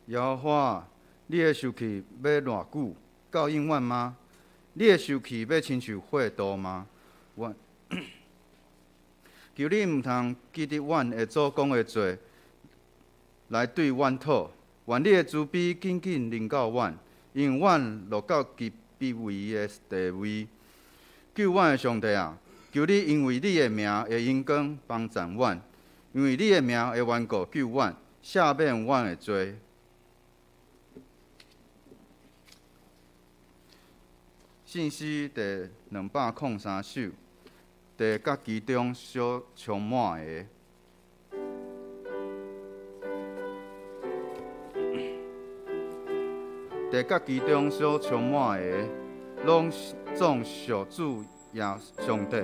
耶和華，你的受氣欲偌久？到永遠嗎？你的受氣欲親像火爐嗎？我求你毋通記得阮的祖公的罪，來對阮討。願你的慈悲緊緊臨到阮，因為阮落到極卑微的地位。救阮的上帝啊！求你因為你的名的榮光幫贊阮，因為你的名的緣故救阮，赦免阮的罪。信詩第203首，地佮其中所充滿的。地佮其中所充滿的，攏總屬主耶上帝。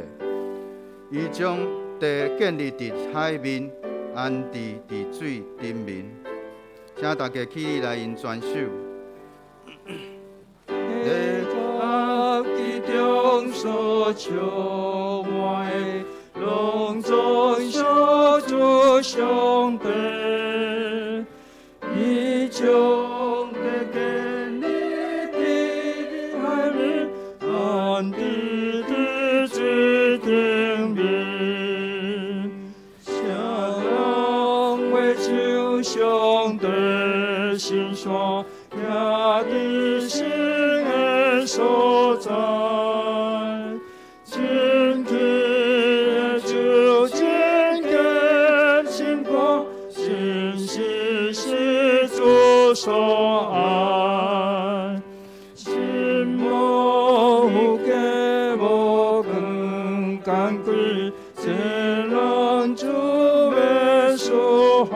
伊將地建立佇海面，安置佇水頂面。請大家起立來用宣守。地佮其中所充滿的，攏總屬主上帝。伊將地建立佇海面，安置佇水頂面。啥人會上上帝新山，徛佇神的所在？清氣的手，清潔心肝，信實是主所愛。心無假無光奸詭，這人主欲賜福。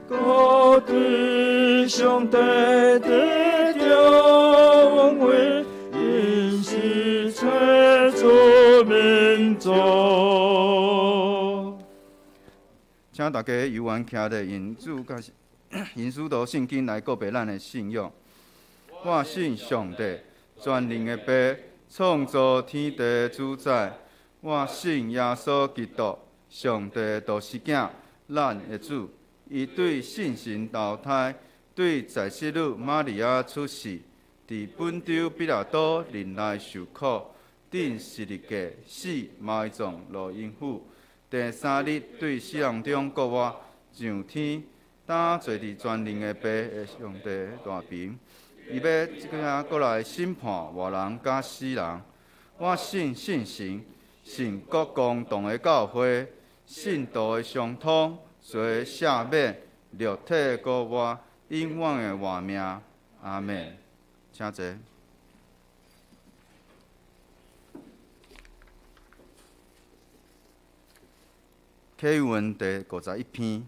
閣對上帝得著恩惠，𪜶是揣主民族。請大家猶原徛咧，用主佮用使徒信經來告白咱的信仰。我信上帝，全能的父，創造天地主宰。我信耶穌基督，上帝獨生囝，咱的主。伊對聖神投胎，對在聖女瑪利亞出世，佇本丟彼拉多任內受苦，釘十字架死，埋葬落陰府。第三日對死人中復活，上天，擔坐佇全能的父的上帝大爿。伊欲這個閣來審判活人佮死人。我信聖神，信各公同的教會，信徒的相通，罪赦免，肉體復活，永遠的活命。阿們。請坐。啟文第51篇，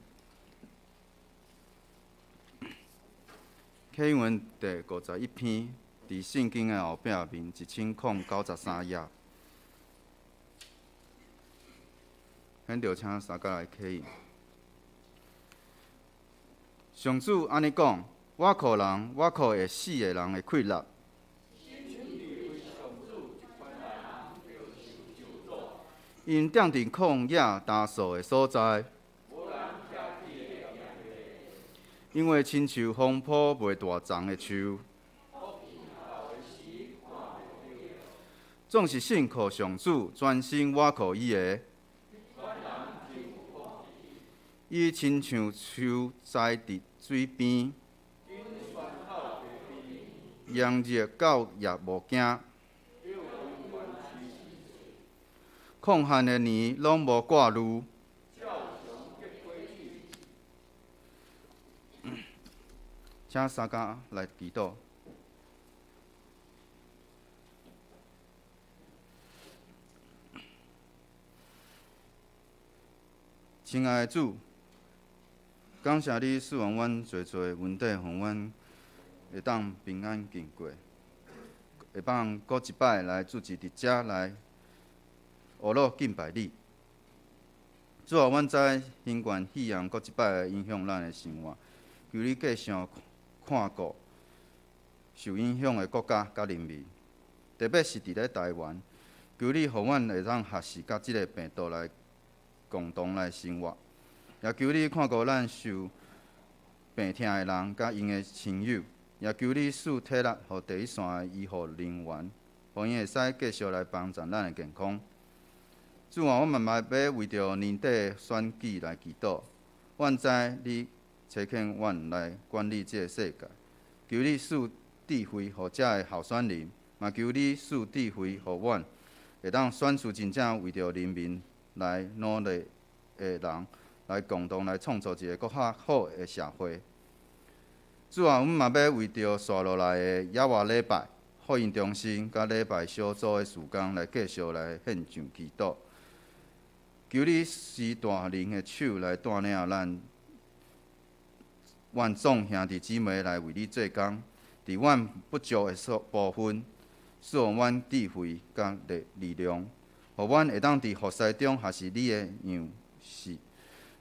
啟文第五十一篇，佇聖經的後壁面1093頁。現在請三甲來啟。上主按呢講：我苦人，我苦會死的人的氣力。𪜶踮佇曠野焦燥的所在，因為親像風波袂大叢的樹。總是信靠上主，專心倚靠伊的。伊親像樹栽佇水邊，炎熱到也無驚，曠旱的年攏無掛慮。請三家來祈禱。親愛的主，感謝你賜予阮濟濟恩典，予阮會當平安經過，會當閣一擺來聚集佇遮來學樂敬拜你。主啊，阮知新冠肺炎閣一擺影響咱的生活，求你繼續看顧受影響的國家佮人民，特別是佇咧台灣，求你予阮會當學習佮這个病毒來共同來生活，也求你看顧咱受病痛的人佮𪜶的親友，也求你賜體力予第一線的醫護人員，予𪜶會使繼續來幫助咱的健康。主啊，阮嘛欲為著年底的選舉來祈禱，阮知你差遣阮來管理這个世界，求你賜智慧予遮的候選人，嘛求你賜智慧予阮，會當選出真正為著人民來努力的人，來共同來創造一个閣較好的社會。主啊，阮嘛欲為著紲落來的野外禮拜、福音中心佮禮拜小組的事工來繼續來獻上祈禱。求你施大能的手來帶領咱，阮眾兄弟姊妹來為你做工，佇阮不足的所部分，賜予阮智慧佮力量，予阮會當佇服侍中學習你的樣式，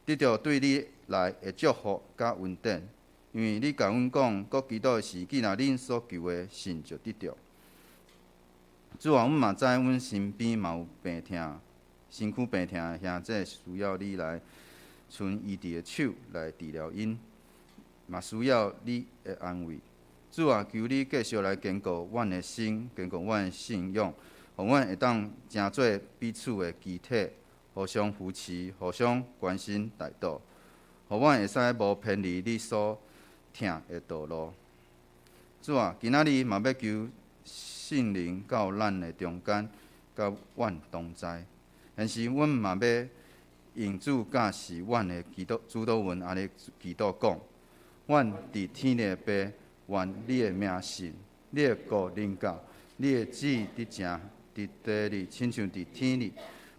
得著對你來的祝福佮恩典。因為你共阮講，閣祈禱時，既若恁所求的，信就得著。主啊，阮嘛知阮身邊嘛有病痛、身軀病痛的兄弟，需要你來伸醫治的手來治療𪜶，嘛需要你的安慰。主啊，求你繼續來堅固阮的心，堅固阮的信仰，予阮會當成做彼此的肢體，互相扶持、互相關心、代禱，予阮會使無偏離你所疼的道路。主啊，今仔日嘛欲求聖靈到咱的中間，佮阮同在。但是阮嘛欲用主教示阮的祈禱主禱文按呢祈禱講：阮佇天的父，願你的名聖，你的國臨到，你的旨意佇成佇地裡，親像佇天裡。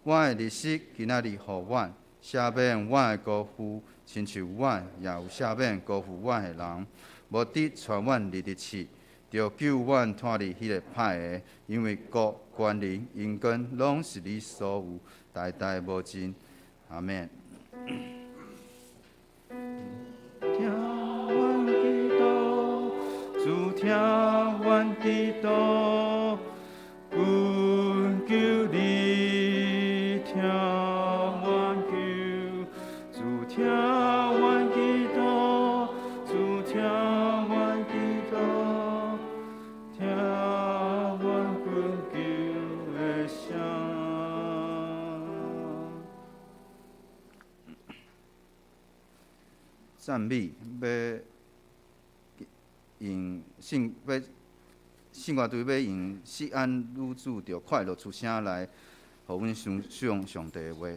阮的日食今仔日予阮，赦免阮的辜負，親像阮也有赦免辜負阮的人。無得帶阮入去試，著救阮脫離彼个歹的，因為國、權能、榮光，攏是你所有，代代無盡。阿們。聽阮祈禱，主聽阮祈禱，懇求你聽阮求，主聽阮祈禱，主聽阮祈禱，聽阮懇求的聲。讚美欲用聖欲聖歌隊欲用錫安女子著快樂出聲來，予阮欣賞上帝的話。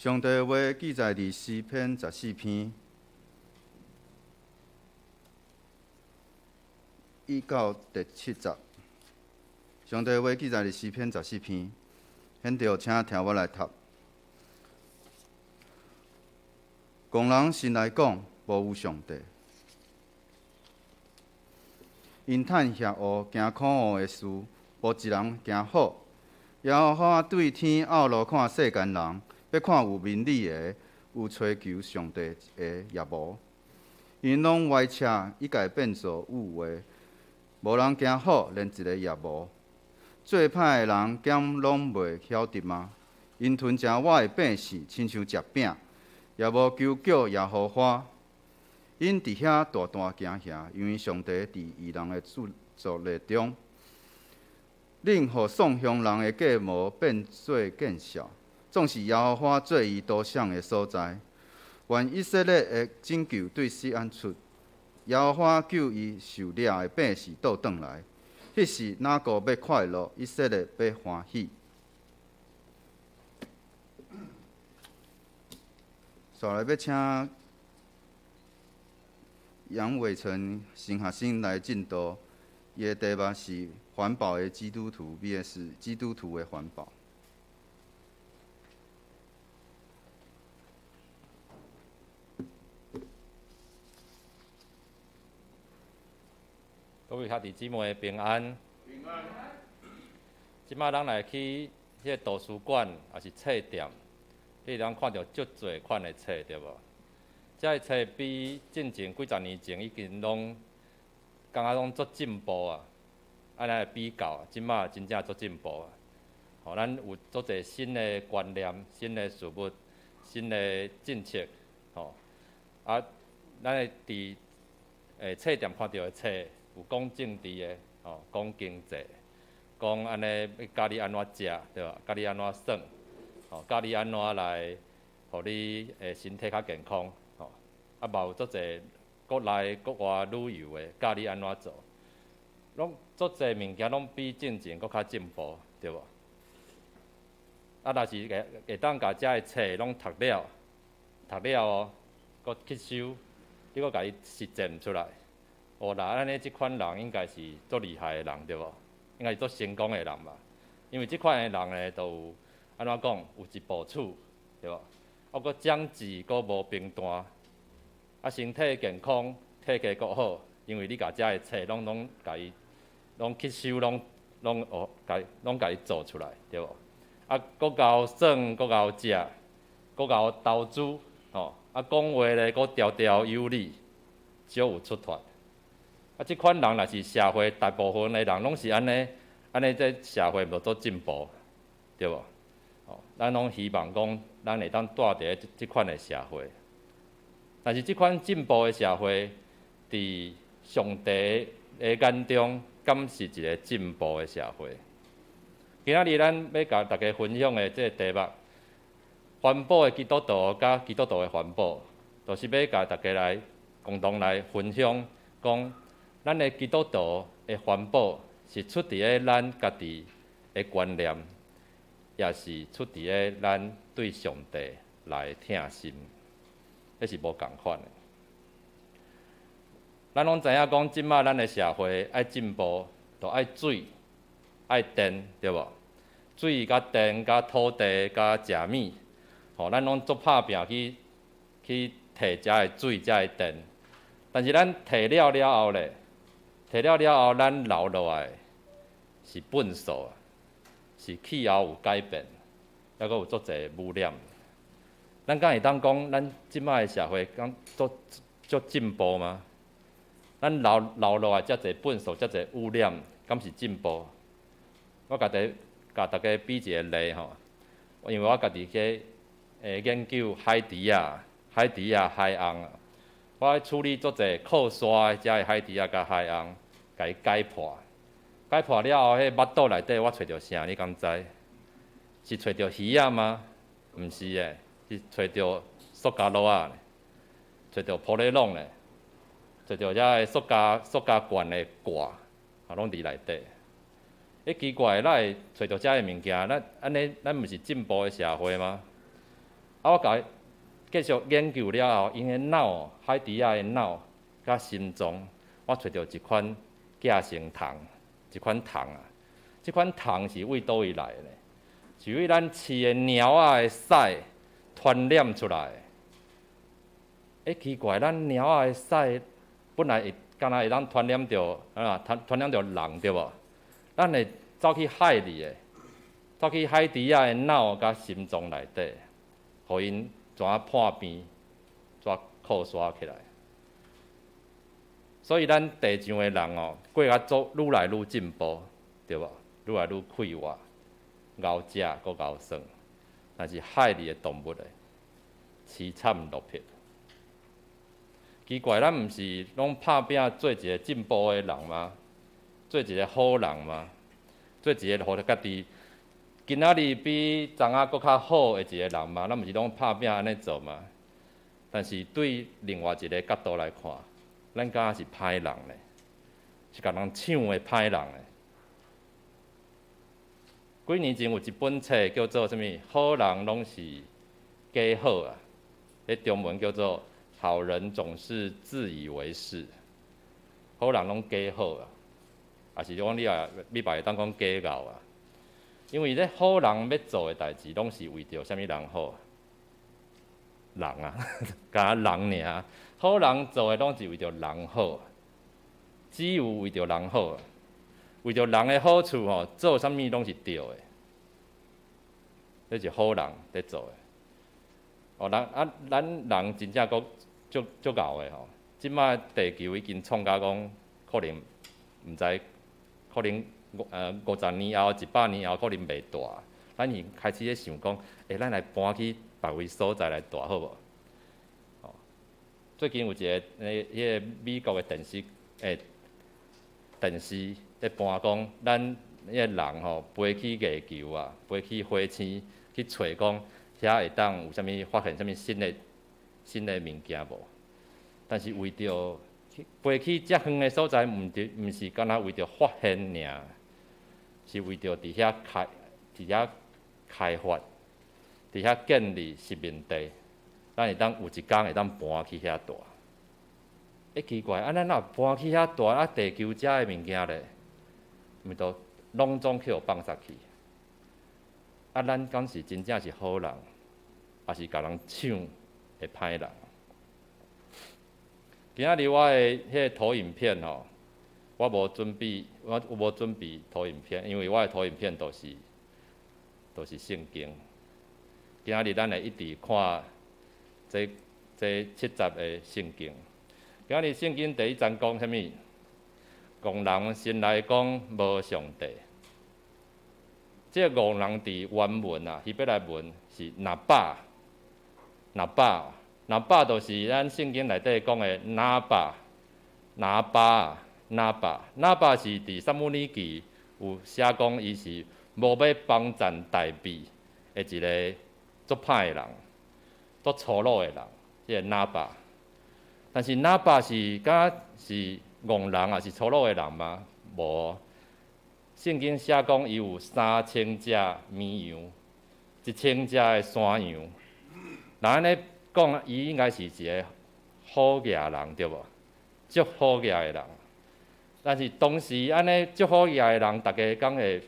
上帝話記載佇詩篇十四篇一到第七節。上帝話記載佇詩篇十四篇，現在請聽我來讀。戇人心內講，無有上帝。𪜶趁遐惡行可惡的事，無一人行好。耶和華對天漚落看世間人，欲看有明理的，有揣求上帝的也無。𪜶攏歪斜，一概變做有話，無人行好，連一个也無。做歹的人，敢攏袂曉得嗎？𪜶吞食我的百姓，親像食餅，也無求叫耶和華。𪜶佇遐大大驚嚇，因為上帝佇義人的族列中，恁予喪凶人的計謀變做見笑，總是耶和華做伊獨享的所在。願以色列的拯救對錫安出，耶和華救伊受掠的百姓倒轉來。彼時雅各欲快樂，以色列欲歡喜。紲來欲請楊偉成神學生來證道，伊的題目是環保的基督徒 VS 基督徒的環保。各位兄弟姊妹平安。平安。這擺咱來去彼個圖書館，抑是冊店，你會當看著足濟款的冊，對無？這个冊比進前幾十年前已經攏感覺攏足進步啊！按呢來比較，這擺真正足進步啊！吼，咱有足濟新的觀念、新的事物、新的政策，吼啊，咱會佇冊店看著的冊，有講政治的，吼，講經濟，講按呢欲教你按怎食，對吧？教你按怎耍，吼，教你按怎來，予你身體較健康，吼。啊，嘛有足濟國內國外旅遊的，教你按怎做，攏足濟物件攏比進前閣較進步，對無？啊，若是會會當共遮的冊攏讀了，讀了哦，閣吸收，你閣共伊實踐出來。哦，那按呢，這款人應該是足厲害的人，對無？應該是足成功的人吧？因為這款的人呢，就有按怎講，有一部厝，對無？啊，閣長智，閣無貧惰，啊，身體健康，體格閣好，因為你共遮的冊攏攏共伊攏吸收，攏攏哦，共攏共伊做出來，對無？啊，閣𠢕耍，閣𠢕食，閣𠢕投資，吼，啊，講話咧，閣條條有理，少有出脫。啊，這款人若是社會大部分的人攏是按呢，按呢，這社會無足進步，對無？吼，咱攏希望講，咱會當蹛佇咧這款的社會。但是這款進步的社會，佇上帝的眼中，敢是一个進步的社會？今仔日咱欲共大家分享的這个題目，環保的基督徒佮基督徒的環保，就是欲共大家來共同來分享，講咱的基督徒的環保是出佇咧咱家己的觀念，也是出佇咧咱對上帝來疼心，彼是無仝款的。咱攏知影講，這擺咱的社會愛進步，就愛水、愛電，對無？水佮電佮土地佮食物，吼，咱攏足拍拚去去提遮的水、遮的電。但是咱提了了後咧，提了了後，咱留落來是糞埽啊，是氣候有改變，抑閣有足濟污染。咱敢會當講，咱這擺的社會敢足足進步嗎？咱留留落來遮濟糞埽、遮濟污染，敢是進步？我家己共大家比一个例吼，因為我家己去研究海豬仔、海豬仔、海翁啊，我處理足濟靠沙的遮个海豬仔佮海翁，共伊解剖，解剖了後，彼腹肚內底我揣著啥？你敢知？是揣著魚仔嗎？毋是的，是揣著塑膠簍仔，揣著玻璃籠咧，揣著遮个塑膠塑膠罐的蓋，啊，攏佇內底。欸，奇怪，哪會揣著遮个物件？咱按呢，咱毋是進步的社會嗎？啊，我共伊繼續研究了後，𪜶的腦，海豬仔的腦佮心臟，我揣著一款寄生蟲，一款蟲啊。這款蟲是為佗位來的呢？是為咱飼的貓仔的屎傳染出來的。欸，奇怪，咱貓仔的屎本來會敢若會當傳染著啊，傳染著人對無？咱會走去海裡的，走去海豬仔的腦佮心臟內底，予𪜶怎破病，怎擴散起來。所以咱地上的人哦，過較做愈來愈進步，對無？愈來愈快活，𠢕食閣𠢕耍，但是海裡的動物咧，淒慘落魄。奇怪，咱毋是攏拍拚做一个進步的人嗎？做一个好人嗎？做一个予家己今仔日比昨仔閣較好的一个人嗎？咱毋是攏拍拚按呢做嗎？但是對另外一个角度來看，咱敢若是歹人咧，是共人搶的歹人咧。幾年前有一本冊叫做啥物？好人攏是假好啊！彼中文叫做《好人總是自以為是》。好人攏假好啊，抑是講你也你嘛會當講假𠢕啊。因為咧好人欲做的代誌，攏是為著啥物人好？人啊，敢若人爾。好人做的攏是為著人好，只有為著人好，為著人的好處吼，做啥物攏是對的。這是好人佇做的。哦，人啊，咱人真正閣足足𠢕的吼。這擺地球已經創到講，可能毋知，可能50年後、100年後可能袂蹛。咱已經開始咧想講，欸，咱來搬去別位所在來蹛好無？哦，最近有一个彼个美國的電視，欸，電視咧播講，咱彼个人吼飛去月球啊，飛去火星去揣講，遐會當有啥物發現啥物新的物件無？但是為著飛去遮遠的所在，毋是干焦為著發現爾，是為著佇遐開發，佇遐建立殖民地，咱會當有一工會當搬去遐蹛。欸，奇怪，啊，咱若搬去遐蹛，啊，地球遮的物件咧，毋都攏總去予放殺去？啊，咱敢是真正是好人，抑是共人搶的歹人？今仔日我的彼个投影片吼，我無準備投影片，因為我的投影片都是聖經。今仔日咱會一直看這七節的聖經。今仔日聖經第一章講啥物？戇人心內講無上帝。這个戇人佇原文啊，希伯來文是拿巴，拿巴，拿巴，就是咱聖經內底講的拿巴，拿巴，拿巴，拿巴是佇撒母耳記有寫講，伊是無欲幫贊大衛的一个足歹的人，足粗魯的人，這个拿巴。但是拿巴是敢是戇人抑是粗魯的人嗎？無。聖經寫講伊有3000隻綿羊，1000隻的山羊。人按呢講，伊應該是一个好額人，對無？足好額的人。但是當時按呢足好額的人，逐家敢會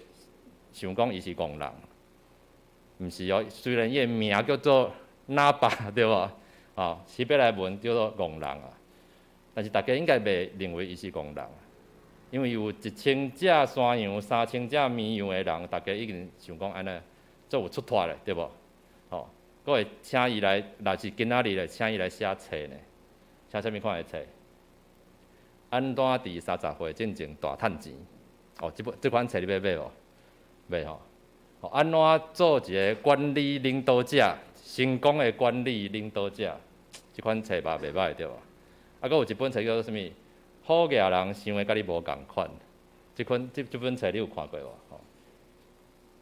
想講伊是戇人？毋是哦，雖然伊的名叫做拿巴，對無？哦，希伯來文叫做戇人啊。但是逐家應該袂認為伊是戇人，因為有1000隻山羊、3000隻綿羊的人，逐家已經想講按呢足有出脫咧，對無？吼，閣會請伊來，若是今仔日來請伊來寫冊呢？寫啥物款的冊？按怎佇30歲進前大趁錢？哦，這款冊你欲買無？買吼。按怎做一个管理領導者？成功的管理領導者，這款冊嘛袂䆀對無？啊，閣有一本冊叫做啥物？好額人想的佮你無仝款。這本冊你有看過無？吼，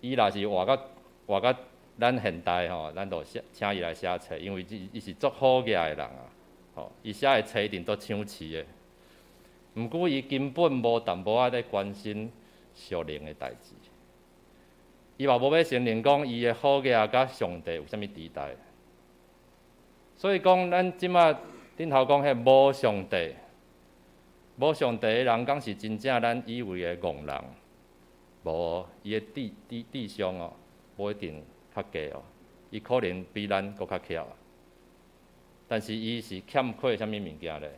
伊若是活甲咱現代吼，咱就寫請伊來寫冊，因為伊是足好額的人啊。吼，伊寫的冊一定足搶市的。毋過伊根本無淡薄仔咧關心屬靈的代誌。伊嘛無欲承認講伊的好額佮上帝有啥物佇代。所以講，咱這馬頂頭講彼無上帝、無上帝的人，敢是真正咱以為的戇人？無，伊的智商哦，無一定較低哦，伊可能比咱閣較巧。但是伊是欠缺啥物物件咧？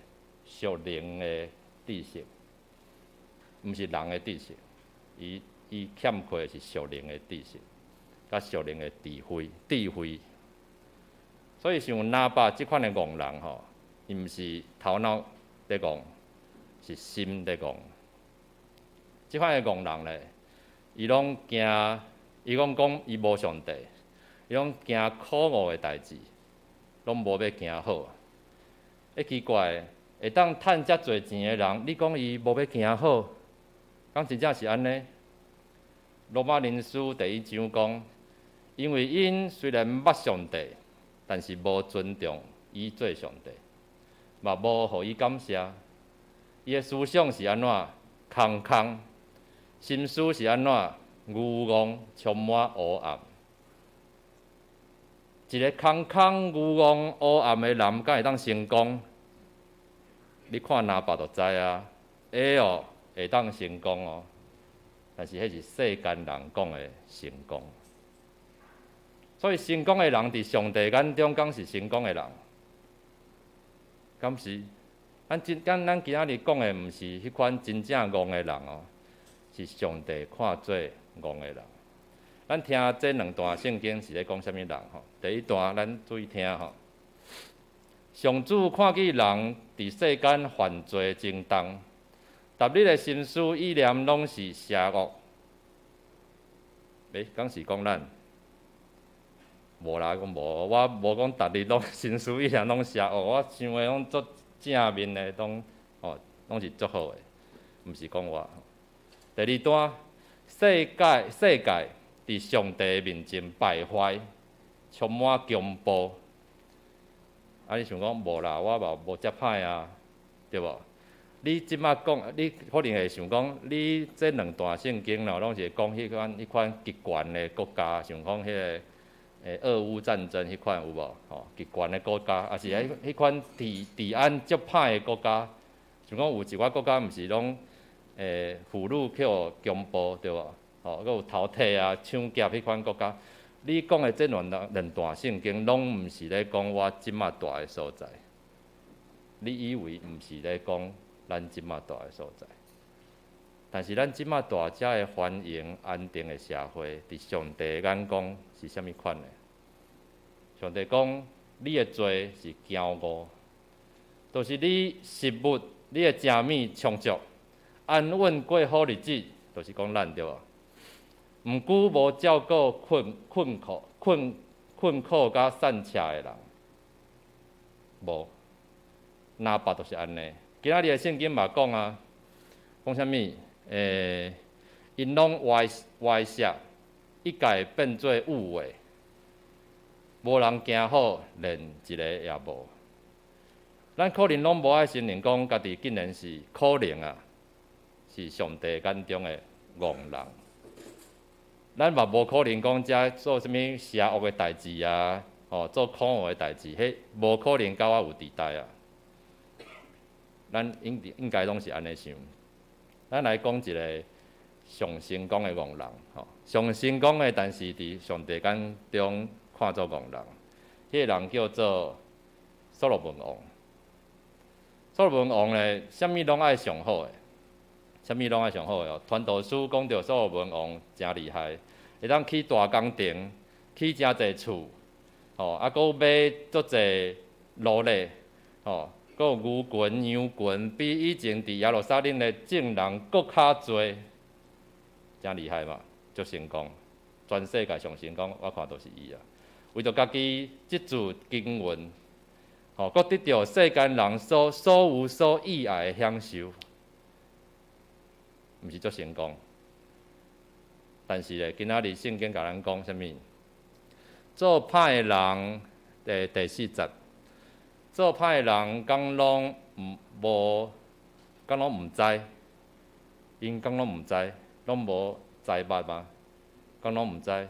屬靈的知識，毋是人的知識。伊欠缺的是屬靈的知識，佮屬靈的智慧，智慧。所以像拿伯這款的戇人吼，伊毋是頭腦咧戇，是心咧戇。這款的戇人咧，伊攏驚，伊攏講伊無上帝，伊攏驚可惡的代誌，攏無欲行好。欸，奇怪，會當趁遮濟錢的人，你講伊無欲行好，敢真正是按呢？羅馬人書第一章講，因為𪜶雖然捌上帝，但是無尊重伊做上帝，嘛無予伊感謝。伊的思想是按怎空空，心思是按怎愚戇，充滿黑暗。一个空空愚戇黑暗的人，敢會當成功？你看拿伯就知啊，會哦，會當成功哦。但是彼是世間人講的成功。所以成功的人，佇上帝眼中，敢是成功的人？敢是？咱真，咱咱今仔日講的，毋是彼款真正戇的人哦，是上帝看做戇的人。咱聽這兩段聖經是咧講啥物人吼？第一段咱注意聽吼。上主看見人佇世間犯罪真重，逐日的心思意念攏是邪惡。欸，敢是講咱？無啦，講無，我無講逐日攏心思意念攏邪惡，我想的攏足正面的，攏吼攏是足好的，毋是講我。第二段，世界佇上帝面前敗壞，充滿強暴。啊！你想講無啦，我嘛無遮歹啊，對無？你這馬講，你可能會想講，你這兩段聖經咯，攏是講彼款極權的國家，像講彼个俄烏戰爭彼款有無？吼，極權的國家，抑是彼款治安足歹的國家，像講有一寡國家毋是攏婦女去予強暴，對無？吼，閣有偷提啊、搶劫彼款國家。你講的這兩段聖經，攏毋是咧講我這馬蹛的所在。你以為毋是咧講咱這馬蹛的所在？但是咱這馬蹛遮的繁榮安定的社會，佇上帝眼光是啥物款的？上帝講，你的罪是驕傲，就是你食物、你的食物充足，安穩過好日子，就是講咱對無？毋過無照顧困苦佮散赤的人，無，拿伯就是按呢。今仔日的聖經嘛講啊，講啥物？𪜶攏歪歪斜，一概變做誤會，無人行好，連一个也無。咱可能攏無愛承認講，家己竟然是可能啊，是上帝眼中的戇人。咱嘛無可能講遮做啥物邪惡的代誌啊，吼，做可惡的代誌，彼無可能佮我有佇代啊。咱應該攏是按呢想。咱來講一个上成功的戇人，吼，上成功的，但是佇上帝眼中看做戇人。彼个人叫做所羅門王。所羅門王咧，啥物攏愛上好的，啥物攏愛上好的哦。傳道書講著所羅門王誠厲害，會當起大工程，起誠濟厝，吼，啊，閣買足濟奴隸，吼，閣有牛群、羊群，比以前佇耶路撒冷的眾人閣較濟，誠厲害嘛，足成功，全世界上成功，我看都是伊啊。為著家己積聚金銀，吼，閣得著世間人所有所喜愛的享受，毋是足成功。但是咧，今仔日聖經共咱講啥物？做歹的人，第四節，做歹的人敢攏毋無，敢攏毋知，𪜶敢攏毋知，攏無知捌嗎？敢攏毋知？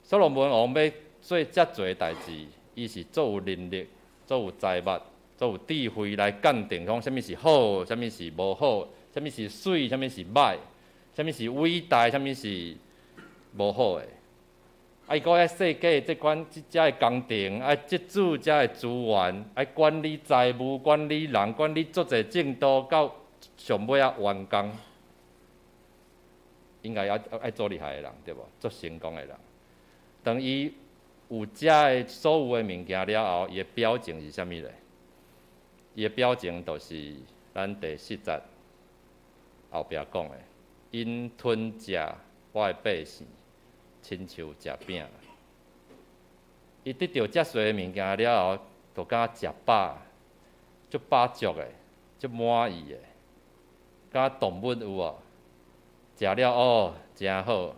所羅門王欲做遮濟代誌，伊伊是足有能力、足有才捌、足有智慧來鑑定講啥物是好，啥物是無好，啥物是媠，啥物是歹，啥物是偉大，啥物是無好的。啊，伊閣愛設計這款這遮的工程，愛積聚遮的資源，愛管理財務、管理人、管理足濟進度，到上尾仔完工，應該愛做厲害的人，對無？足成功的人。當伊有遮的所有的物件了後，伊的表情是啥物咧？伊的表情就是咱第四節後壁講的，𪜶吞食我的百姓，親像食餅。伊得著遮濟物件了後，就敢若食飽，足飽足的，足滿意的，敢若動物有無？食了哦，誠好。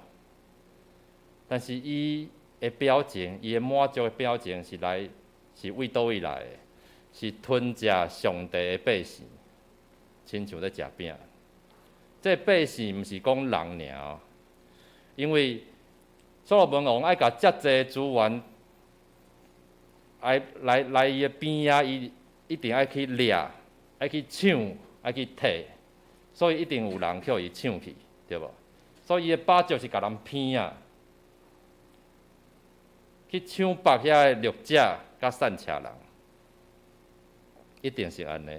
但是伊的表情，伊的滿足的表情是來是為佗位來的？是吞食上帝的百姓，親像咧食餅。這百姓毋是講人爾，因為所羅門王愛共遮濟資源，愛來來伊的邊仔，伊一定愛去掠，愛去搶，愛去提，所以一定有人予伊搶去，對無？所以伊的飽足是共人騙啊，去搶縛遐的掠者佮散赤人，一定是按呢。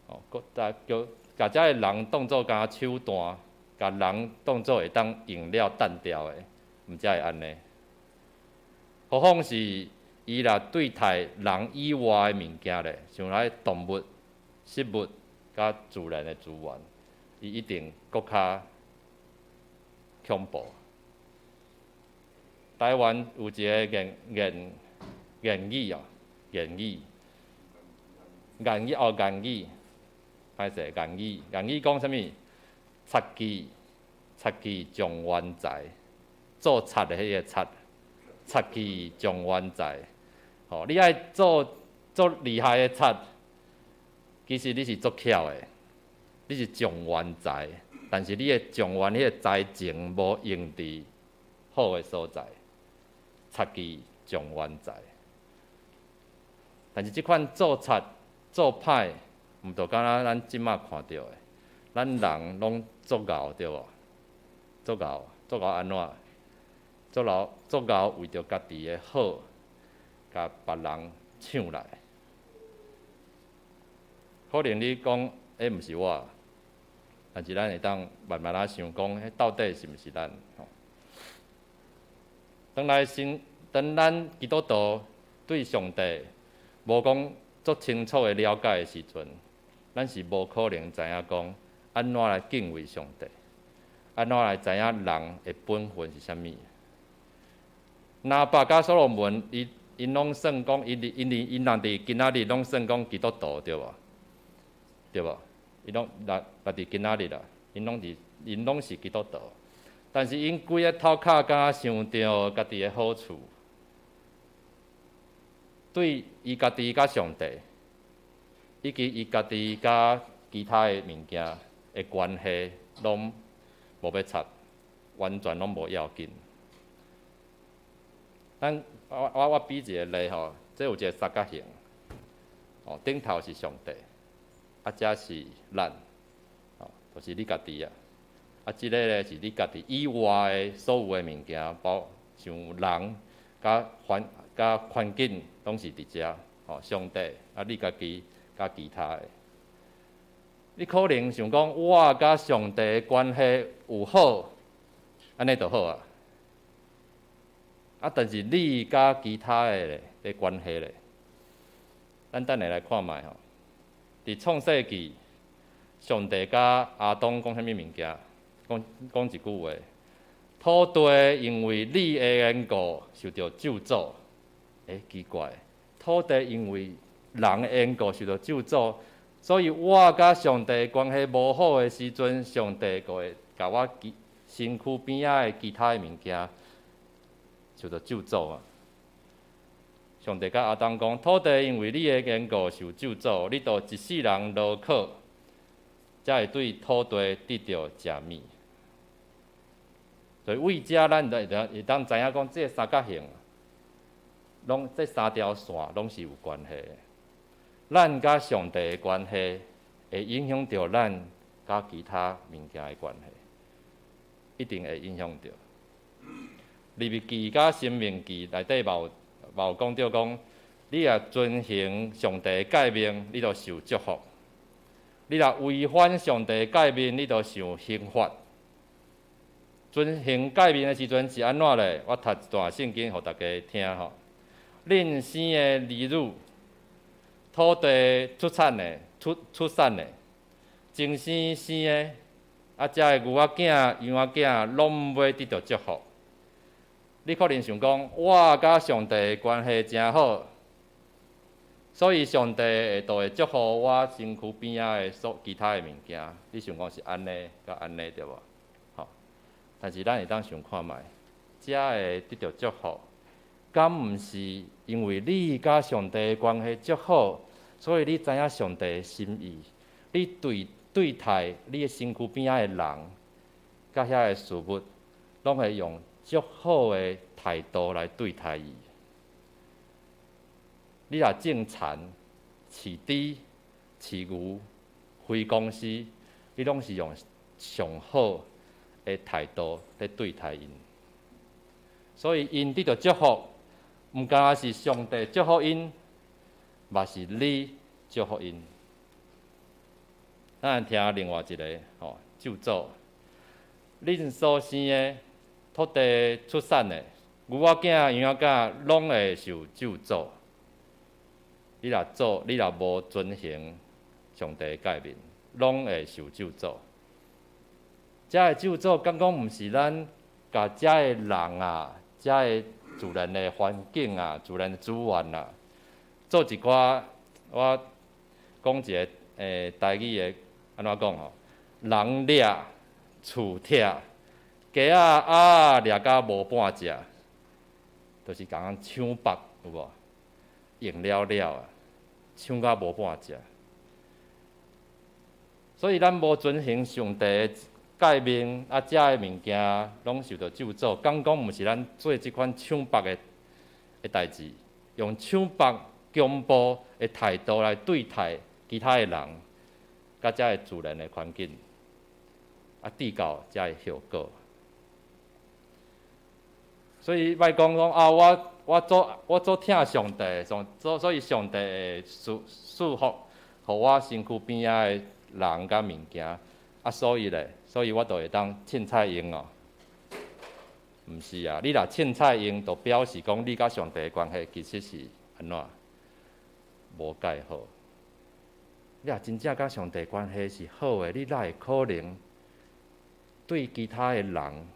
哦，閣叫共遮的人當做敢若手段，共人當做會當用了擲掉的，毋才會按呢。何況是伊若對待人以外的物件咧，像來動物、食物佮自然的資源，伊一定閣較恐怖。台灣有一個諺諺諺語哦，諺語，諺語哦，諺語，歹勢，諺語，諺語講啥物？賊技，賊技狀元才，做賊的彼個賊，賊技狀元才。吼，你愛做做厲害的賊，其實你是足巧的，你是狀元才，但是你的狀元彼個才情無用佇好的所在，賊技狀元才。但是這款做賊做歹，毋就敢若咱這馬看著的，咱人攏足𠢕對無？足𠢕，足𠢕按怎？足𠢕足𠢕為著家己的好，共別人搶來。可能你講，彼毋是我，但是咱會當慢慢仔想講，彼到底是毋是咱？吼，當來先，當咱基督徒對上帝無講足清楚的了解的時陣，咱是無可能知影講按怎來敬畏上帝，按怎來知影人的本分是啥物。拿伯佮所羅門，伊𪜶攏算講，𪜶𪜶𪜶人佇今仔日攏算講基督徒對無？對無？伊攏來來佇今仔日啦，𪜶攏佇𪜶攏是基督徒，但是𪜶規个頭殼敢若想著家己的好處，對伊家己佮上帝，以及伊家己佮其他的物件的關係，攏無欲插，完全攏無要緊。咱我我我比一個例吼，這有一個三角形，哦，頂頭是上帝，啊，這是咱，哦，就是你家己啊，啊，這個咧是你家己以外的所有的物件，包像人、佮環、佮環境，攏是佇遮，吼，上帝啊，你家己佮其他的。你可能想講，我佮上帝的關係有好，按呢就好啊。啊，但是你佮其他的咧的關係咧，咱等下來看覓吼。佇創世記，上帝佮亞當講啥物物件？講講一句話：土地因為你的緣故受著咒詛。欸，奇怪，土地因為人的緣故受著咒詛，所以我佮上帝關係無好的時陣，上帝就會共我其身軀邊仔的其他的物件受著咒詛啊！上帝佮亞當講：土地因為你的緣故受咒詛，你著一世人勞苦，才會對土地得著食物。所以為遮咱就會當知影講，這個三角形，攏這三條線攏是有關係的。咱佮上帝的關係，會影響著咱佮其他物件的關係，一定會影響著。利未記佮申命記內底嘛有講著講，你若遵行上帝的誡命，你就受祝福；你若違反上帝的誡命，你就受刑罰。遵行誡命的時陣是按怎咧？我讀一段聖經予大家聽吼。恁生的兒女，土地出產的、出產的，前生生的，啊，遮的牛仔囝、羊仔囝，攏欲得著祝福。你可能想講，我佮上帝的關係誠好，所以上帝會就會祝福我身軀邊仔的所其他的物件。你想講是按呢佮按呢對無？吼，但是咱會當想看覓，遮會得著祝福，敢毋是因為你佮上帝的關係足好，所以你知影上帝的心意，你對待你的身軀邊仔的人，佮遐个事物，攏會用足好的態度來對待伊。你若種田、飼豬、飼牛、開公司，你攏是用上好的態度來對待𪜶。所以𪜶得著祝福，毋干焦是上帝祝福𪜶，嘛是你祝福𪜶。咱來聽另外一个吼，咒詛，恁所生的土地出產的牛仔囝、羊仔囝，攏會受咒詛。你若無遵行上帝的誡命，攏會受咒詛。遮的咒詛，敢講毋是咱共遮的人啊，遮的自然的環境啊，自然的資源啊，做一寡，我講一个台語的，按怎講吼？人掠，厝拆，雞仔鴨掠甲無半隻，就是共人搶縛，有無？用了了啊，搶甲無半隻。所以咱無遵行上帝的誡命，啊，遮的物件攏受著咒詛。敢講毋是咱做這款搶縛的代誌，用搶縛、強暴的態度來對待其他的人，佮遮的自然的環境，啊，致到遮的後果。所以莫講講啊，我足疼上帝，所以上帝會賜福，予我身軀邊仔的人佮物件，啊，所以咧，所以我就會當凊彩用哦。毋是啊，你若凊彩用，就表示講你佮上帝的關係其實是按怎？無蓋好。你若真正佮上帝關係是好的，你哪會可能對其他的人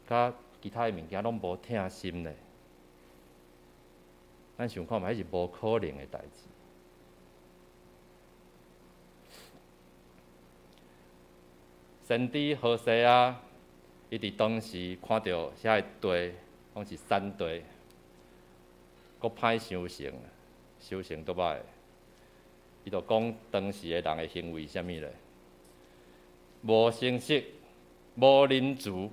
佮其他的物件攏無疼心呢？咱想看覓，彼是無可能的代誌。先知何西阿，伊佇當時看著遐个地，攏是山地，閣歹收成，收成足歹。伊就講當時的人的行為啥物咧？無誠實，無仁慈，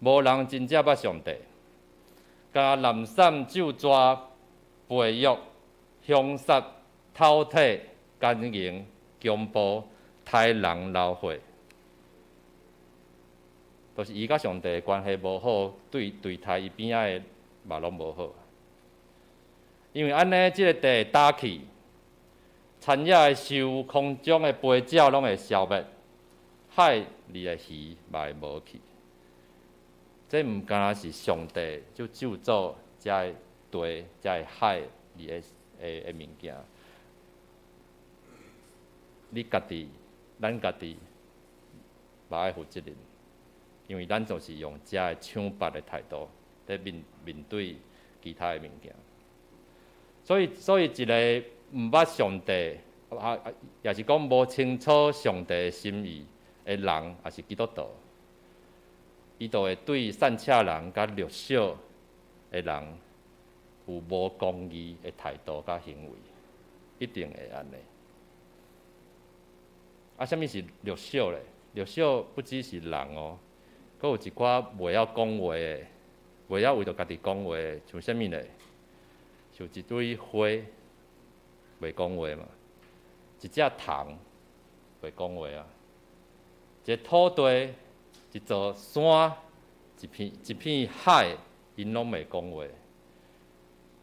無人真正捌上帝，共濫散咒詛、背約、兇殺、偷提、奸淫、強暴、殺人流血，就是伊佮上帝的關係無好，對待伊邊仔的嘛攏無好。因為按呢，這个地會焦去，田野的樹、空中的飛鳥攏會消滅，海裡的魚嘛會無去。這毋干焦是上帝就咒詛遮个地、遮个海裡的物件。你家己、咱家己嘛愛負責任，因為咱就是用遮个搶縛的態度佇面對其他的物件。所以一个毋捌上帝，啊，也是講無清楚上帝的心意的人，也是基督徒，伊就會對散赤人佮弱小的人有無公義的態度佮行為，一定會按呢。啊，啥物是弱小咧？弱小不只是人哦，閣有一寡袂曉講話的，袂曉為著家己講話的，像啥物咧？像一堆花，袂講話嘛；一隻蟲，袂講話啊；一个土地，一座山，一片海，𪜶攏袂講話。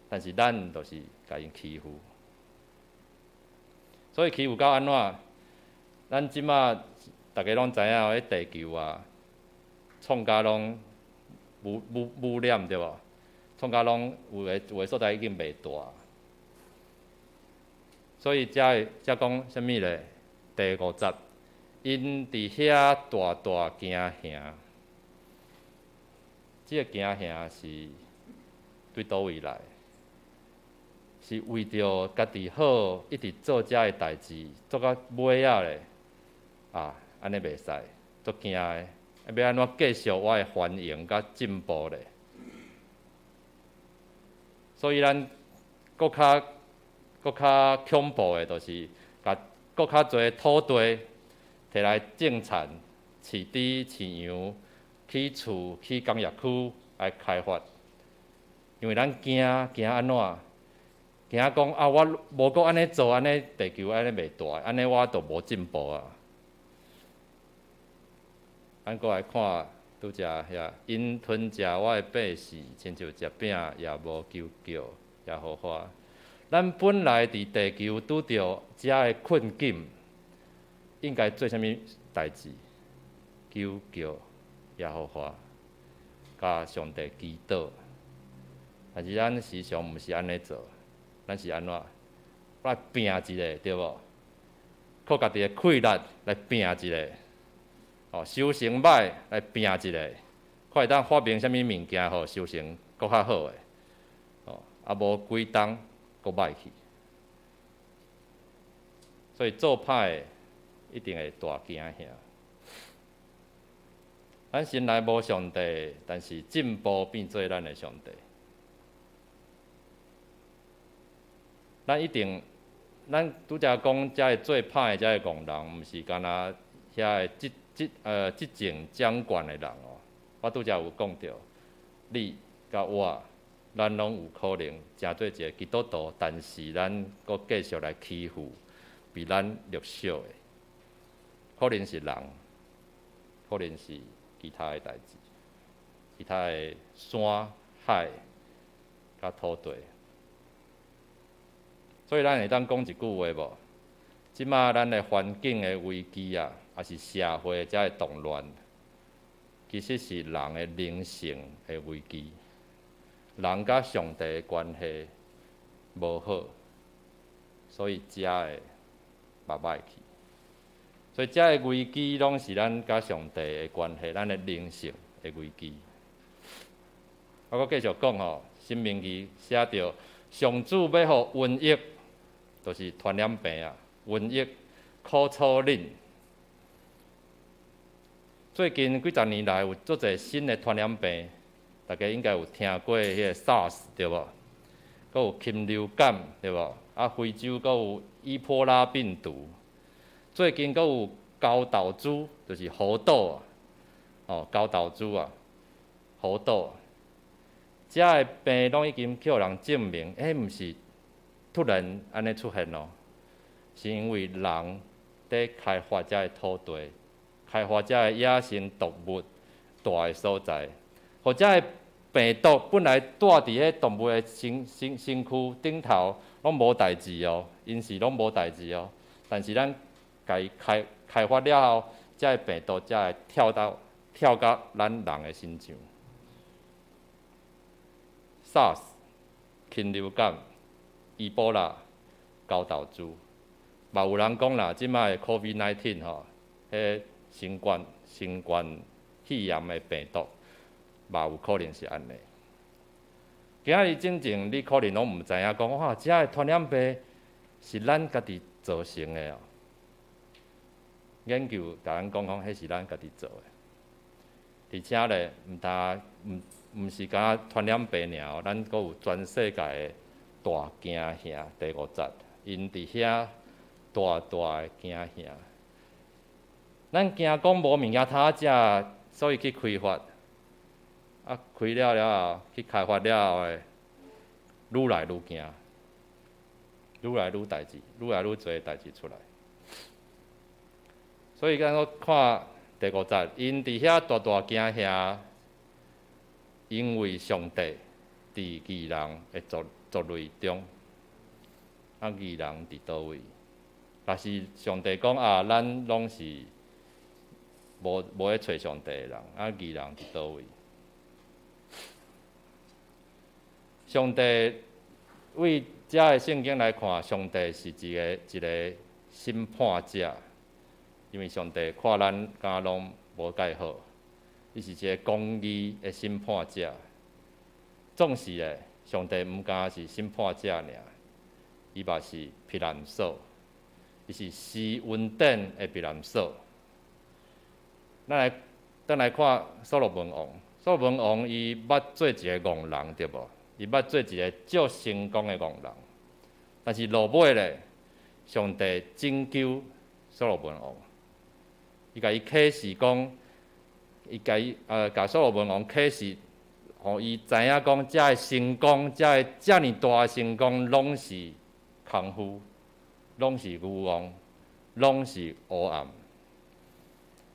但是咱就是共𪜶欺負，所以欺負到按怎？咱這馬逐家攏知影，彼地球啊，創甲攏污染對無？創甲攏有的所在已經袂大，所以才會才講啥物咧？第五節，𪜶佇遐大大驚嚇，這个驚嚇是對佗位來？是為著家己好，一直做遮个代誌，做到尾仔咧，啊，按呢袂使，足驚的，欲按怎繼續我的繁榮佮進步咧？所以咱閣較恐怖的，就是共閣較濟土地提來種田、飼豬、飼羊、起厝、起工業區來開發，因為咱驚驚按怎？驚講啊，我無閣按呢做，按呢地球按呢袂大，按呢我就無進步啊。咱閣來看拄才遐，𪜶吞食我的百姓，親像食餅，也無求叫耶和華。咱本來佇地球拄著遮个困境，應該做啥物代誌？求叫耶和華，共上帝祈禱。但是咱時常毋是按呢做，咱是按怎？來拚一下，對無？靠家己的氣力來拚一下，哦，收成歹來拚一下，看會當發明啥物物件，予收成閣較好的，哦，啊無幾冬閣歹去。所以做歹的一定會大驚嚇。咱身內無上帝，但是進步變做咱的上帝。咱一定，咱拄才講遮个做歹的遮个戇人，毋是干焦遐个執政掌權的人哦。我拄才有講著，你佮我，咱攏有可能成做一个基督徒，但是咱閣繼續來欺負比咱弱小的，可能是人，可能是其他的代誌，其他的山海佮土地。所以咱會當講一句話無？這馬咱的環境的危機啊，抑是社會遮的動亂，其實是人的靈性的危機。人佮上帝的關係無好，所以才會捌歹去。所以遮的危機攏是咱佮上帝的關係，咱的靈性的危機。我閣繼續講吼，申命記寫著上主欲予瘟疫，就是傳染病啊，瘟疫苦楚恁。最近幾十年來有足濟新的傳染病，大家應該有聽過彼个 SARS 對無？閣有禽流感對無？啊，非洲閣有伊波拉病毒。最近閣有猴痘豬，就是猴痘啊，哦，猴痘豬啊，猴痘。遮个病攏已經予人證明，彼毋是突然按呢出現哦，是因為人佇開發遮个土地，開發遮个野生動物蹛的所在，予遮个病毒本來蹛佇彼動物的身軀頂頭，攏無代誌哦，𪜶是攏無代誌哦。但是咱共伊開發了後，遮个病毒才會跳到咱人的身上。SARS、禽流感、伊波拉、猴痘豬，嘛有人講啦，這擺的 COVID-19 吼，彼新冠肺炎的病毒，嘛有可能是按呢。今仔日進前，你可能攏毋知影講，哇，遮个傳染病是咱家己造成的哦。研究共咱講講，彼是咱家己做的。而且咧，毋但毋是干焦傳染病爾，咱閣有全世界的大驚嚇。第五節，𪜶佇遐大大的驚嚇。咱驚講無物件通食，所以去開發。啊，開了了後，去開發了後的，愈來愈驚，愈來愈代誌，愈來愈濟代誌出來。所以咱閣看第五節，𪜶佇遐大大驚嚇，因為上帝佇義人的族類中，啊，義人佇佗位？若是上帝講啊，咱攏是無咧揣上帝的人，啊，義人佇佗位？上帝為遮的聖經來看，上帝是一個審判者，因為上帝看咱敢若攏無蓋好，伊是一個公義的審判者。總是咧，上帝毋敢是審判者爾，伊嘛是避難所，伊是施恩典的避難所。咱來轉來看所羅門王，所羅門王伊捌做一個戇人，對無？伊捌做一個足成功的戇人，但是落尾咧，上帝拯救所羅門王，伊共伊啟示講，伊共伊共所羅門王啟示，予伊知影講，遮的成功，遮的遮爾大的成功，攏是空虛，攏是虛妄，攏是烏暗。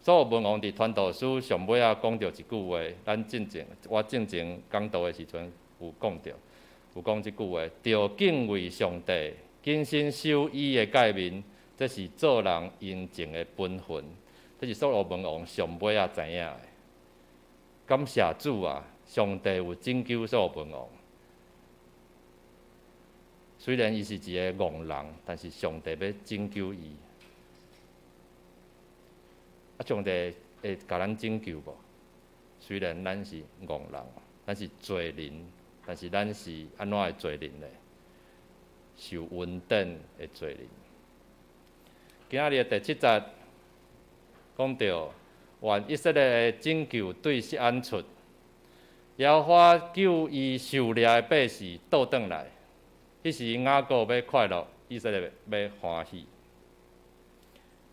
所羅門王佇傳道書上尾仔講著一句話，咱進前我進前講道的時陣有講著，有講這句話：著敬畏上帝，謹慎守伊的誡命，這是做人應盡的本分。這是所羅門王上尾仔知影的。感謝主啊！上帝有拯救所羅門王。雖然伊是一個戇人，但是上帝欲拯救伊。啊，上帝會共咱拯救無？雖然咱是戇人，咱是罪人，但是咱是按怎的罪人呢？受恩典的罪人。今仔日的第七節講著，願以色列的拯救對錫安出，耶和華救伊受掠的百姓倒轉來。彼時雅各欲快樂，以色列欲歡喜。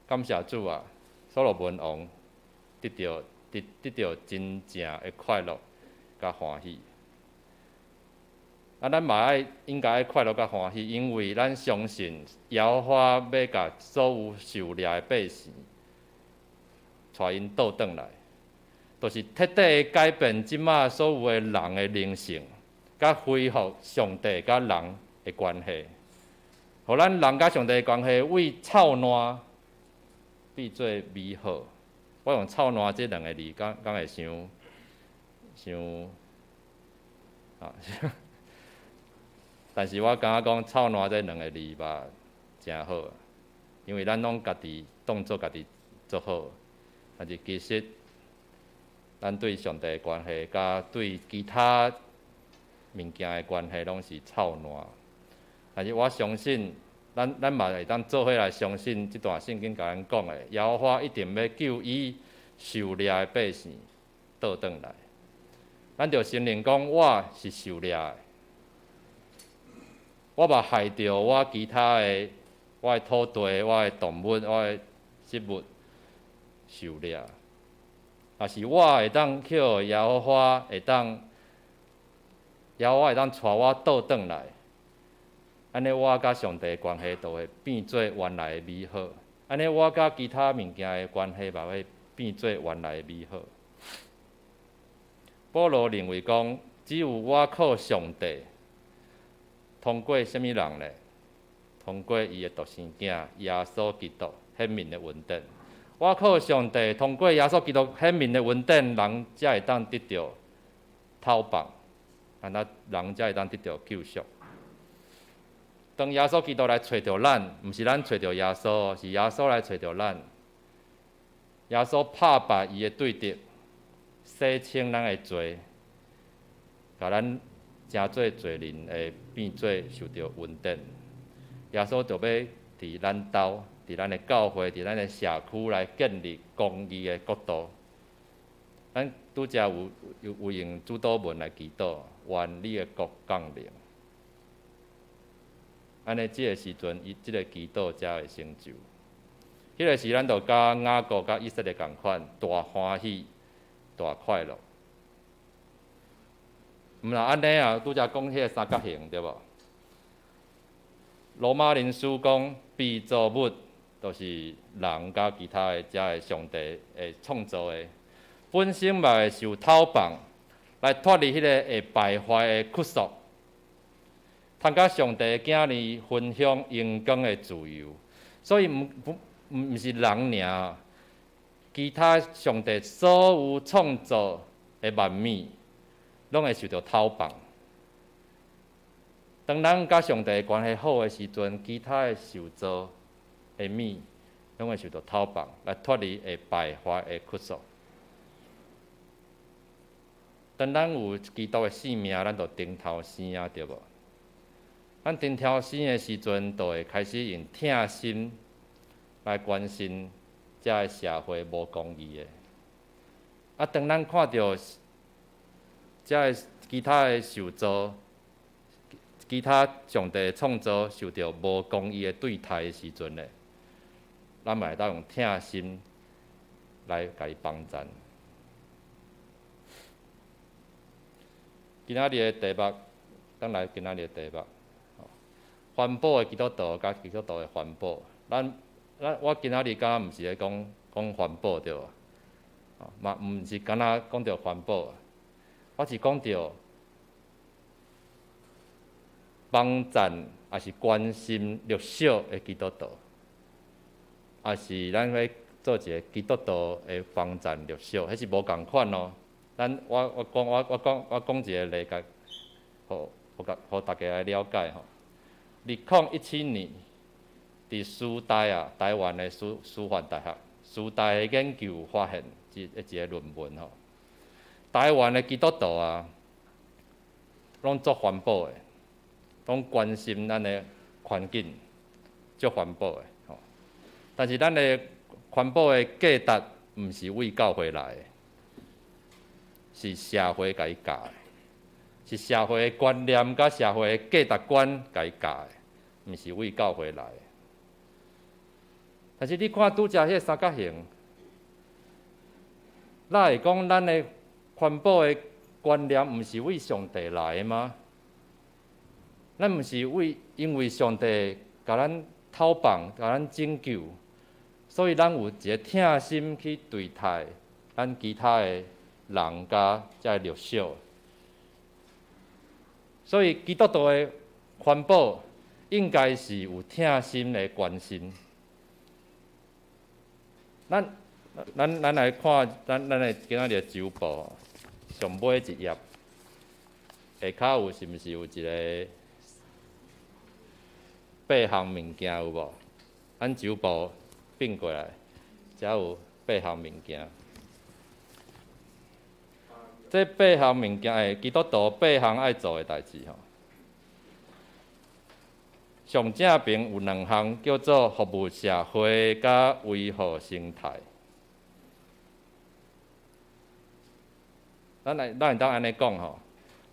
感謝主啊！所羅門王得著真正的快樂佮歡喜。啊，咱嘛愛應該愛快樂佮歡喜，因為咱相信耶和華欲共所有受掠的百姓帶𪜶倒轉來，就是徹底改變這馬所有的人的靈性，佮恢復上帝佮人的關係，予咱人佮上帝的關係為臭爛變做美好。我用臭爛這兩个字，敢會傷傷啊？但是我感覺講臭爛這兩个字吧，誠好，因為咱攏家己當做家己足好，但是其實咱對上帝的關係，佮對其他物件的關係，攏是臭爛。但是我相信，咱嘛會當做伙來相信這段聖經共咱講的，耶和華一定欲救伊受掠的百姓倒轉來。咱著承認講，我是受掠的，我嘛害著我其他的，我的土地、我的動物、我的植物受掠。若是我會當去予耶和華會當，耶和華會當帶我倒轉來。按呢，我佮上帝的關係就會變做原來的美好。按呢，我佮其他物件的關係嘛會變做原來的美好。保羅認為講，只有我靠上帝，通過啥物人呢？通過伊的獨生囝耶穌基督顯明的恩典。我靠上帝，通過耶穌基督顯明的恩典，人才會當得著透放，按呢人才會當得著救贖。當耶穌基督來揣著咱，毋是咱揣著耶穌，是耶穌來揣著咱。耶穌拍敗伊的對敵，洗清咱的罪，共咱成做罪人會變做受著恩典。耶穌就欲佇咱兜，佇咱的教會，佇咱的社區來建立公義的國度。咱拄才有用主禱文來祈禱，願你的國降臨。按呢，這个時陣，伊這个祈禱才會成就。彼个時，咱就佮雅各佮以色列仝款，大歡喜、大快樂。毋若按呢啊，拄才講彼个三角形對無？羅馬人書講，被造物就是人佮其他的遮个上帝會創造的，本身嘛會受敨放，來脫離彼个會敗壞的約束，通佮上帝的囝兒分享榮光的自由。所以毋毋毋是人爾，其他上帝所有創造的萬物，攏會受著敨放。當咱佮上帝關係好的時陣，其他的受造的物，攏會受著敨放，來脫離會敗壞的約束。當咱有基督的性命，咱就重頭生啊，對無？咱重頭生的時陣，就會開始用疼心來關心遮个社會無公義的。啊，當咱看著遮个其他的受造，其他上帝創造受著無公義的對待的時陣咧，咱嘛會當用疼心來共伊幫贊。今仔日的題目，轉來今仔日的題目，環保的基督徒佮基督徒的環保。咱咱我今仔日敢若毋是咧講講環保對無？嘛毋是敢若講著環保，我是講著幫贊，抑是關心弱小的基督徒，抑是咱欲做一个基督徒的幫贊弱小，彼是無仝款哦。咱我我講我我講我講一个例共，予予予大家來了解吼。2017年，佇師大啊，台灣的師師範大學，師大的研究發現一一个論文吼，台灣的基督徒啊，攏足環保的。攏關心咱的環境，足環保的吼。但是咱的環保的價值，毋是為教會來的，是社會共伊教的，是社會的觀念佮社會的價值觀共伊教的，毋是為教會來的。但是你看拄才彼个三角形，哪會講咱的環保的觀念毋是為上帝來的嗎？咱毋是為因為上帝共咱敨放、共咱拯救，所以咱有一个疼心去對待咱其他的人佮遮个弱小。所以基督徒的環保應該是有疼心的關心。咱咱咱來看，咱咱的今仔日的週報上尾一頁，下跤有是毋是有一个八項物件有無？咱週報變過來，遮有八項物件。這八項物件，欸，基督徒八項愛做的代誌吼。上正邊有兩項叫做服務社會佮維護生態。咱來，咱會當按呢講吼，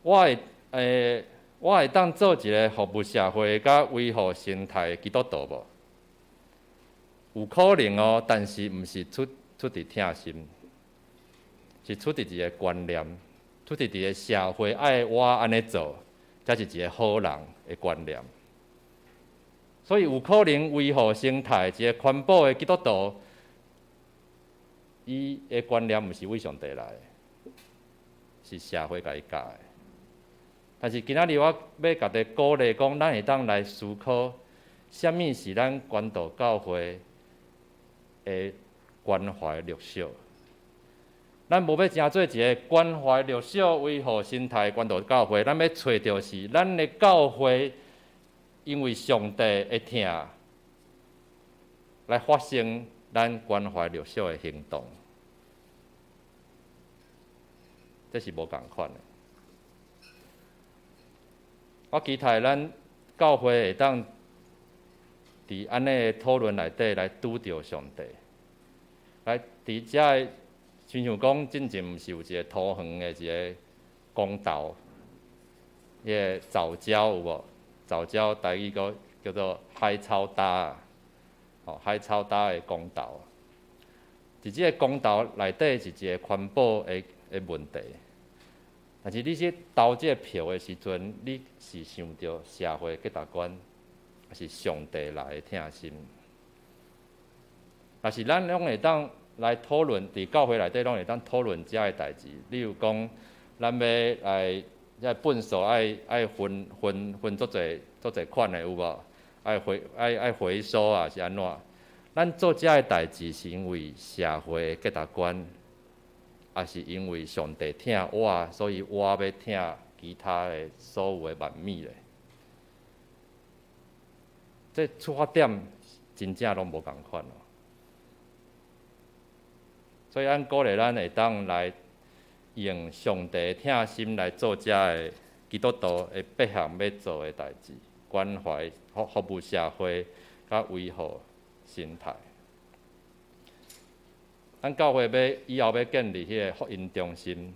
我會，欸，我會當做一个服務社會佮維護生態的基督徒無？有可能哦，但是毋是出出佇疼心，是出佇一个觀念，出佇一个社會愛我按呢做，才是一个好人的觀念。所以有可能維護生態，一个環保的基督徒，伊的觀念毋是為上帝來的，是社會共伊教的。但是今仔日我欲共大家鼓勵講，咱會當來思考，啥物是咱關渡教會的關懷弱小。咱無欲成做一个關懷弱小、維護生態關渡教會，咱欲揣著是咱的教會，因為上帝的疼，來發生咱關懷弱小的行動，這是無仝款的。我期待咱教會會當佇按呢的討論內底來拄著上帝，來佇遮个，親像講進前毋是有一个桃園的一个公道，彼个藻礁有無？藻礁台語閣叫做海草礁，吼，海草礁的公道。佇這个公道內底是一个環保的的問題，但是你去投這个票的時陣，你是想著社會價值觀，抑是上帝來的疼心？若是咱攏會當來討論，佇教會內底攏會當討論遮个代誌。例如講，咱欲來遮糞埽愛愛分分分足濟足濟款的有無？愛回愛愛回收啊，是按怎？咱做遮个代誌是因為社會的價值觀，抑是因為上帝疼我，所以我欲疼其他的所有的萬物咧？這出發點真正攏無仝款哦。所以，咱鼓勵咱會當來用上帝的疼心來做遮个基督徒的八項欲做的代誌，關懷服服務社會，佮維護生態。咱教會欲以後欲建立彼个福音中心，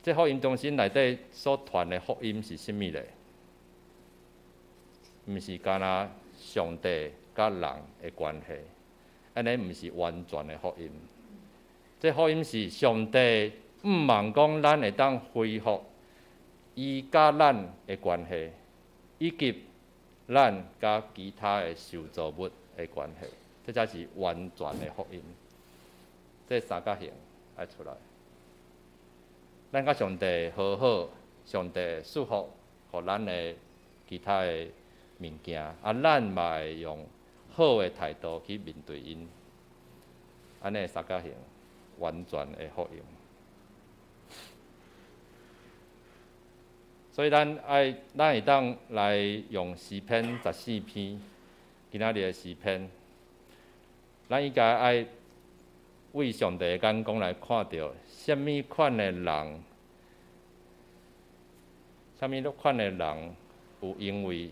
這福音中心內底所傳的福音是啥物咧？毋是干焦上帝佮人的關係，按呢毋是完全的福音。這福音是上帝向望講咱會當恢復伊佮咱的關係，以及咱佮其他的受造物的關係，這才是完全的福音。這三角形愛出來，咱佮上帝和好，上帝賜福予咱的其他的物件，啊，咱嘛會用好的態度去面對𪜶，按呢三角形完全的福音。所以咱愛，咱會當來用詩篇十四篇，今仔日的詩篇，咱應該愛為上帝的眼光來看著，啥物款的人，啥物款的人有因為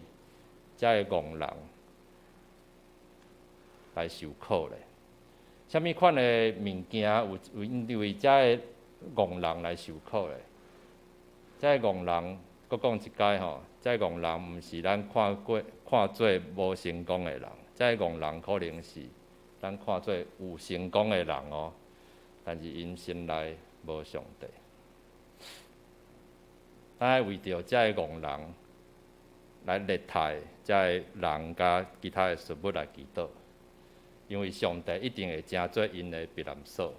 遮个戇人來受苦咧？啥物款的物件有因為遮个戇人來受苦咧？遮个戇人，閣講一擺吼，遮個戇人毋是咱看過看做無成功的人，遮個戇人可能是咱看做有成功的人哦，但是𪜶心內無上帝。咱愛為著遮个戇人來虐待遮个人佮其他的事物來祈禱，因為上帝一定會成做𪜶的避難所。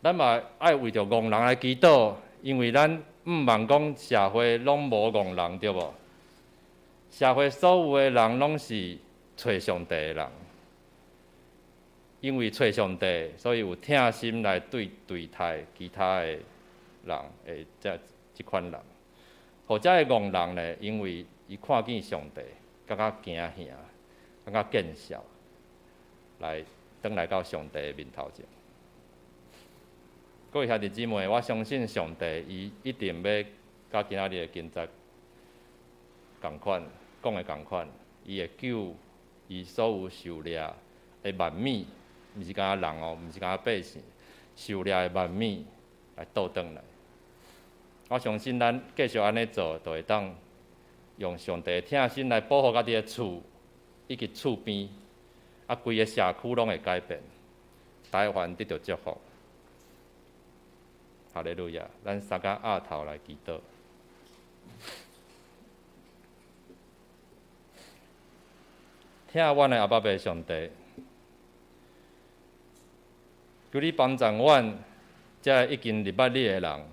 咱嘛愛為著戇人來祈禱，因為咱向望講社會攏無戇人，對無？社會所有的人攏是揣上帝的人，因為揣上帝，所以有疼心來對對待其他的人的這這款人。予遮个戇人呢，因為伊看見上帝，感覺驚嚇，感覺見笑，來轉來到上帝的面頭前。各位兄弟姊妹，我相信上帝伊一定欲佮今仔日的經節仝款，講的仝款，伊會救伊所有受掠的萬物，毋是干焦人哦，毋是干焦百姓，受掠的萬物來倒轉來。我相信咱繼續按呢做，就會當用上帝的疼心來保護家己的厝以及厝邊，啊，規个社區攏會改變，台灣得著祝福。哈利路亞！咱三个額頭來祈禱。疼阮的阿爸父上帝，求你幫助阮這已經認捌你的人，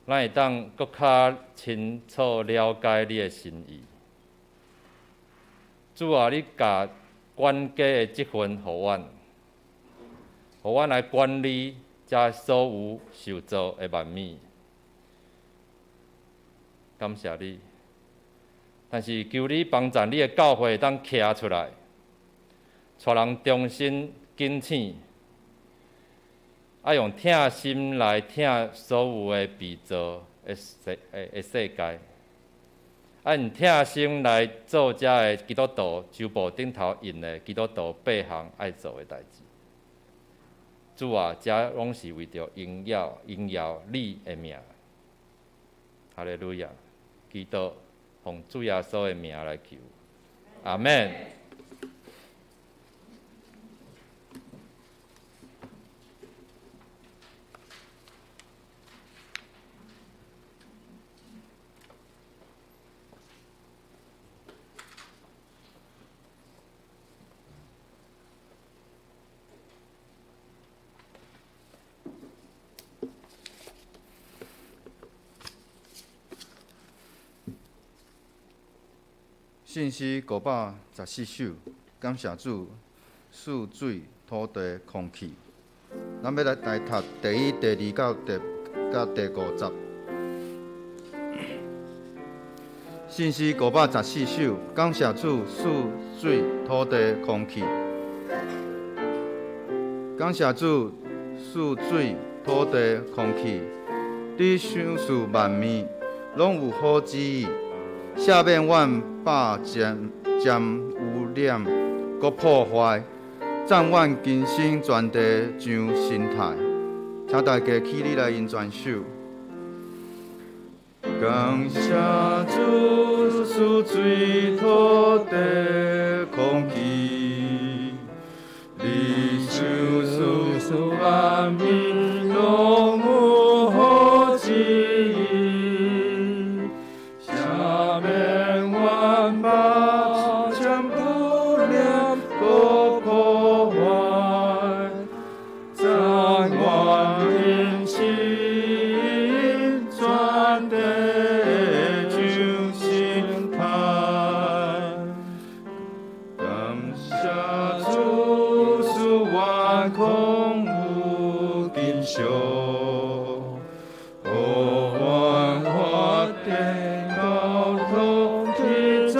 咱會當閣較清楚了解你的心意。主啊，你共管家的職分予阮，予阮來管理遮所有受造的萬物。感謝你，但是求你幫助你的教會當徛出來，帶人重新警醒，愛用疼心來疼所有的被造的世的世界，愛用疼心來做遮个基督徒周報頂頭印的基督徒八項愛做的代誌。主啊，遮攏是為著榮耀榮耀你的名。哈利路亞！祈禱奉主耶穌的名來求，阿們。信詩514首，感謝主賜水、土地、空氣。咱欲來來讀第一、第二佮第五節。信詩514首，感謝主賜水、土地、空氣。感謝主賜水、土地、空氣，你賞賜萬物，攏有好旨意，赦免阮百沾沾污染，閣破壞，讚阮更新全地上生態。請大家起立來吟全首。感謝主賜水、土地、空氣，你賞賜萬物，攏有好旨意，赦免阮百沾污染，閣破壞，讚阮更新全地上生態。感謝主賜阮空有錦上，予阮發展交通去做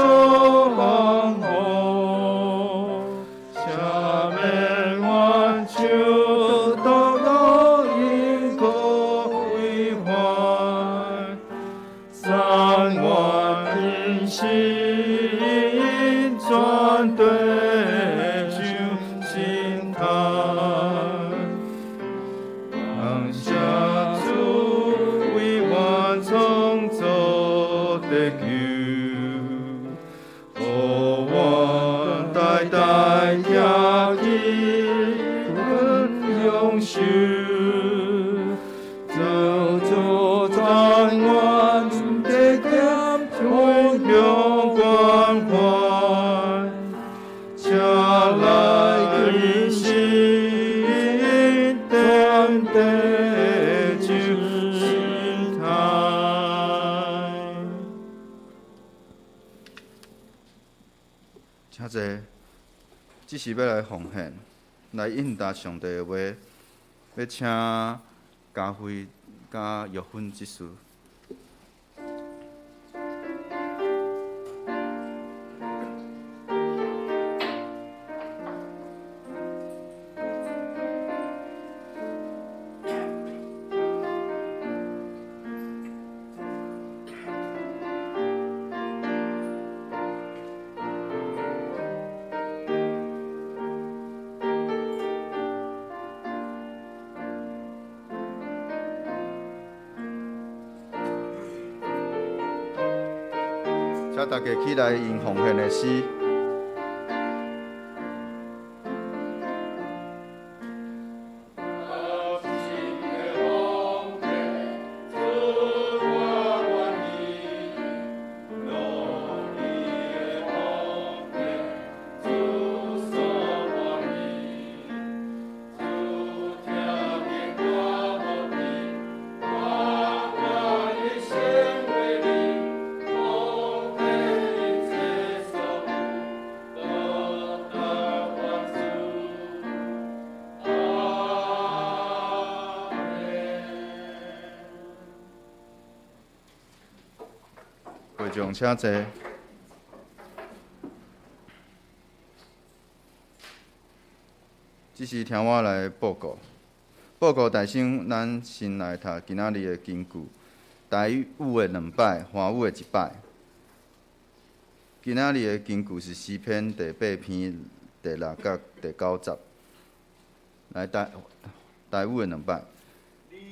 王王，赦免阮樹道路因果毀壞，讚阮更新全地上生態。感謝主為阮創造地球，予阮代代行去分享受，造就讚阮地點分享關懷，請來更新全地上生態。請坐，這時欲來奉獻，來應答上帝的話，欲請嘉輝佮玉芬執事。請大家起來用奉獻的詩。會眾請坐。這時聽我來報告，報告大先，咱先來讀今仔日的經句，台語的兩擺，華語的一擺。今仔日的經句是詩篇第八篇第六佮第九節。來台語的兩擺。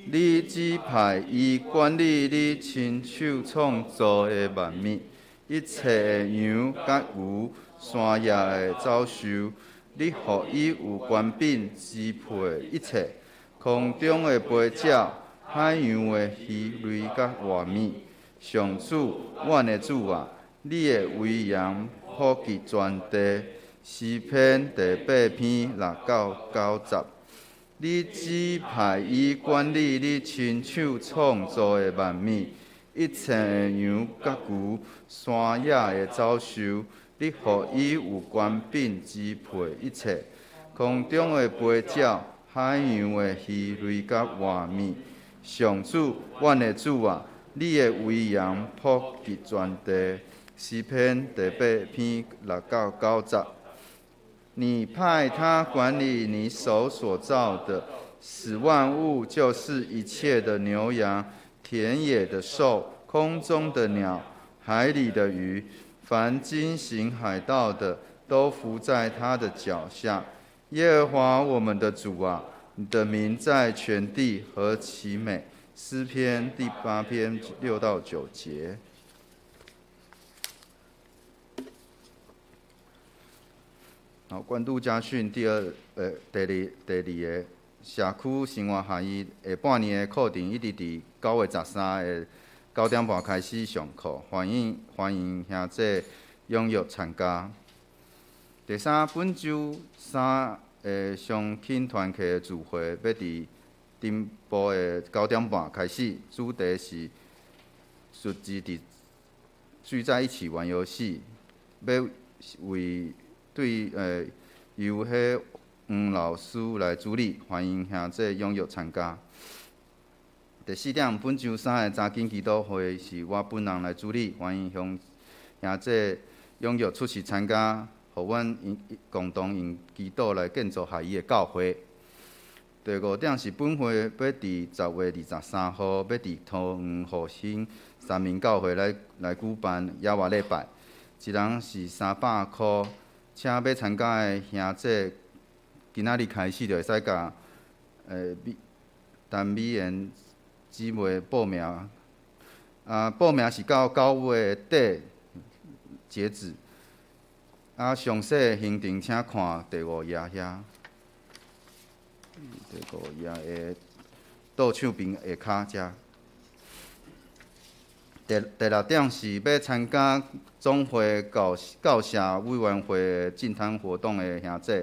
你指派伊管理你親手創造的萬物，一切的羊佮牛，山野的走獸，你予伊有權柄支配一切，空中的飛鳥，海洋的魚類佮活物。上主，阮的主啊，你的威嚴普及全地。詩篇第八篇六到九節。你指派伊管理你親手創造的萬物，一切的羊佮牛，山野的走兽，你予伊有权柄支配一切。空中的飞鸟，海洋的鱼类佮活物。上主，阮的主啊，你的威严普及全地。诗篇第八篇六到九节。你派他管理你手所造的，使万物，就是一切的牛羊、田野的兽、空中的鸟、海里的鱼，凡经行海道的，都伏在他的脚下。耶和华我们的主啊，你的名在全地何其美！诗篇第八篇六到九节。好，关渡家训第二，第二第二个社区生活学院下半年的课程，一直伫9月13的9点半开始上课，欢迎欢迎兄弟踊跃参加。第三，本周三的相亲团契的聚会，欲伫顶晡的九点半开始，主题是聚集伫聚在一起玩游戏，欲为对由彼黄老师来主理，欢迎兄弟踊跃参加。第四点，本周三的查经祈祷会是我本人来主理，欢迎乡兄弟踊跃出席参加，予阮共同用祈祷来建造合一的教会。第五点是本会欲伫10月23号，欲伫桃园复兴三民教会来举办野外礼拜，一人是300箍。请欲参加的兄弟，今仔日开始就会使共美陈美妍姊妹报名。啊，报名是到9月底截止。啊，详细的行程请看第五页遐。第五页的倒手边下跤遮。第六点是欲参加总会教教社委员会的净滩活动的兄弟，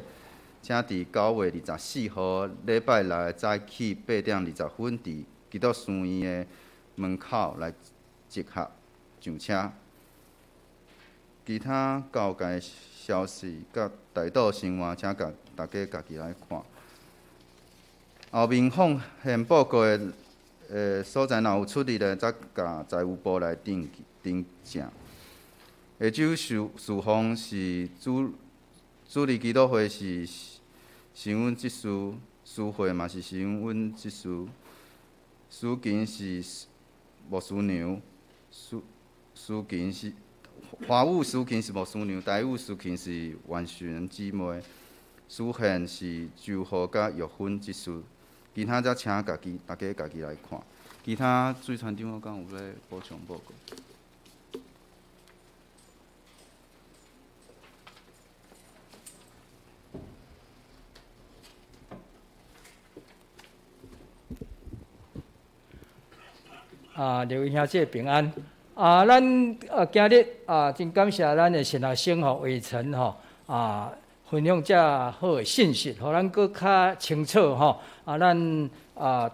请伫9月24号礼拜六的早起8点20分，伫基督书院的门口来集合上车。其他教界消息佮大岛生活，请共大家家己来看。后面奉献报告的所在，若有出入的，则共财务部来登记登正。下周事事奉是主主日祈祷会是新闻执事，司会嘛是新闻执事，司琴是牧师娘，司司琴是华语司琴是牧师娘，台语司琴是袁璇姊妹，司献是周浩佮玉芬执事。其他则请家己大家家己来看。其他水传长我敢有欲补充报告？啊，各位兄弟平安。啊，咱啊今日啊真感谢咱的神学生吼伟成吼啊分享遮好的信息，予咱阁较清楚吼。啊，咱啊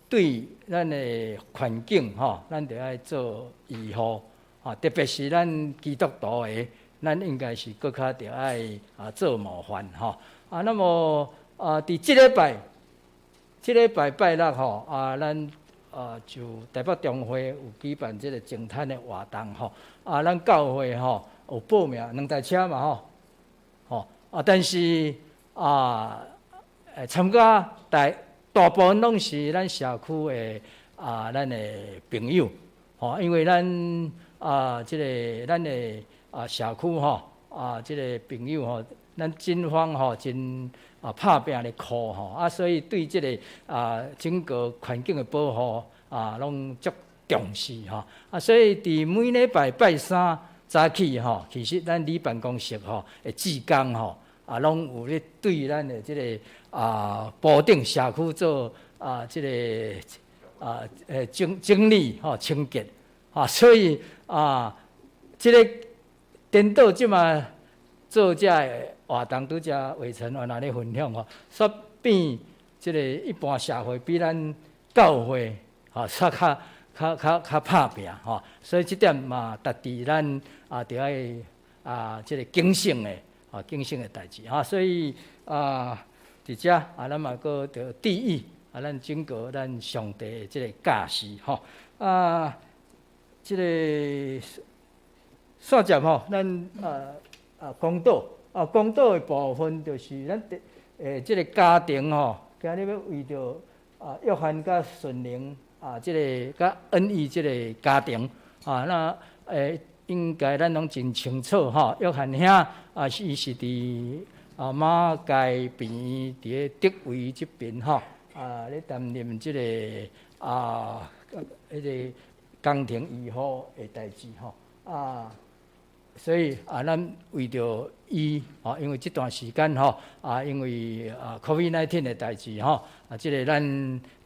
对咱的环境吼，咱著爱做维护啊，特别是咱基督徒的，咱应该是阁较著爱啊做模范吼。啊，那么啊，伫这礼拜，这礼拜拜六吼啊，咱啊就台北中会有举办这个净滩的活动吼。啊，咱教会吼有报名两台车嘛吼，吼啊，但是啊，参加大大部分拢是咱社区的啊，咱的朋友吼，因为咱啊，这个咱的啊社区吼啊，这个朋友吼，咱警方吼真啊拍拚咧苦吼啊，所以对这个啊整个环境的保护啊，拢足重视吼啊，所以伫每礼拜拜三早起吼，其实咱里办公室吼的志工吼啊，拢有咧对咱的这个啊埔顶社区做啊这个啊整整理吼清洁啊，所以啊这个颠倒这马做这个活动，拄才伟成原来咧分享吼，煞变这个一般社会比咱教会吼煞较較拍拚吼，所以這點嘛，值得咱啊，著愛啊，這个警醒的啊，警醒的代誌哈。所以啊，佇遮啊，咱嘛閣著注意啊，咱整個咱上帝的這个教示吼啊，這个煞接吼，咱啊講道啊，講道的部分就是咱這个家庭吼，今日欲為著啊約翰佮順寧啊，這个佮恩義這个家庭啊，那應該咱攏真清楚吼，約翰兄啊，伊是佇啊馬偕病院佇咧德維這邊吼啊，咧擔任這个啊，彼个工程醫護的代誌吼啊。所以啊，咱為著伊吼，因為這段時間吼啊，因為啊 COVID-19 的代誌吼啊，這个咱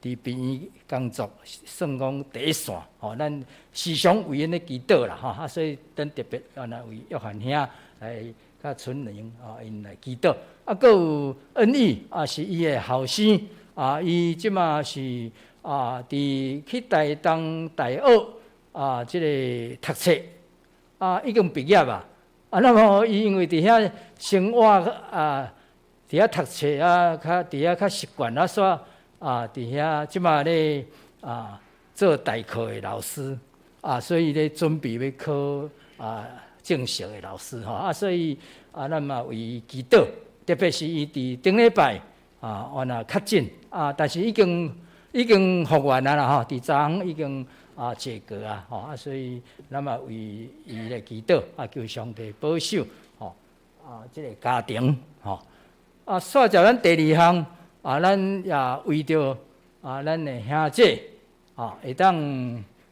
佇病院工作算講第一線吼，咱時常為𪜶咧祈禱啦吼啊，所以咱特別啊，來為約翰兄來佮春玲啊，𪜶來祈禱。啊，閣有恩義啊，是伊的後生啊，伊這馬是啊，佇去台東大學啊，這个讀冊。啊，已經畢業啊！啊，那麼伊因為佇遐生活啊，佇遐讀冊啊，較佇遐較習慣啊，煞啊，佇遐這馬咧啊做代課的老師啊，所以咧準備欲考啊正式的老師吼啊，所以啊，咱嘛為伊祈禱，特別是伊佇頂禮拜啊，原來確診啊，但是已經復原啊啦吼，佇昨昏已經。啊，解隔啊，吼啊，所以咱嘛為伊來祈禱啊，求上帝保守吼啊，這个家庭吼啊，煞接咱第二項啊，咱也為著啊，咱的兄姐啊，會當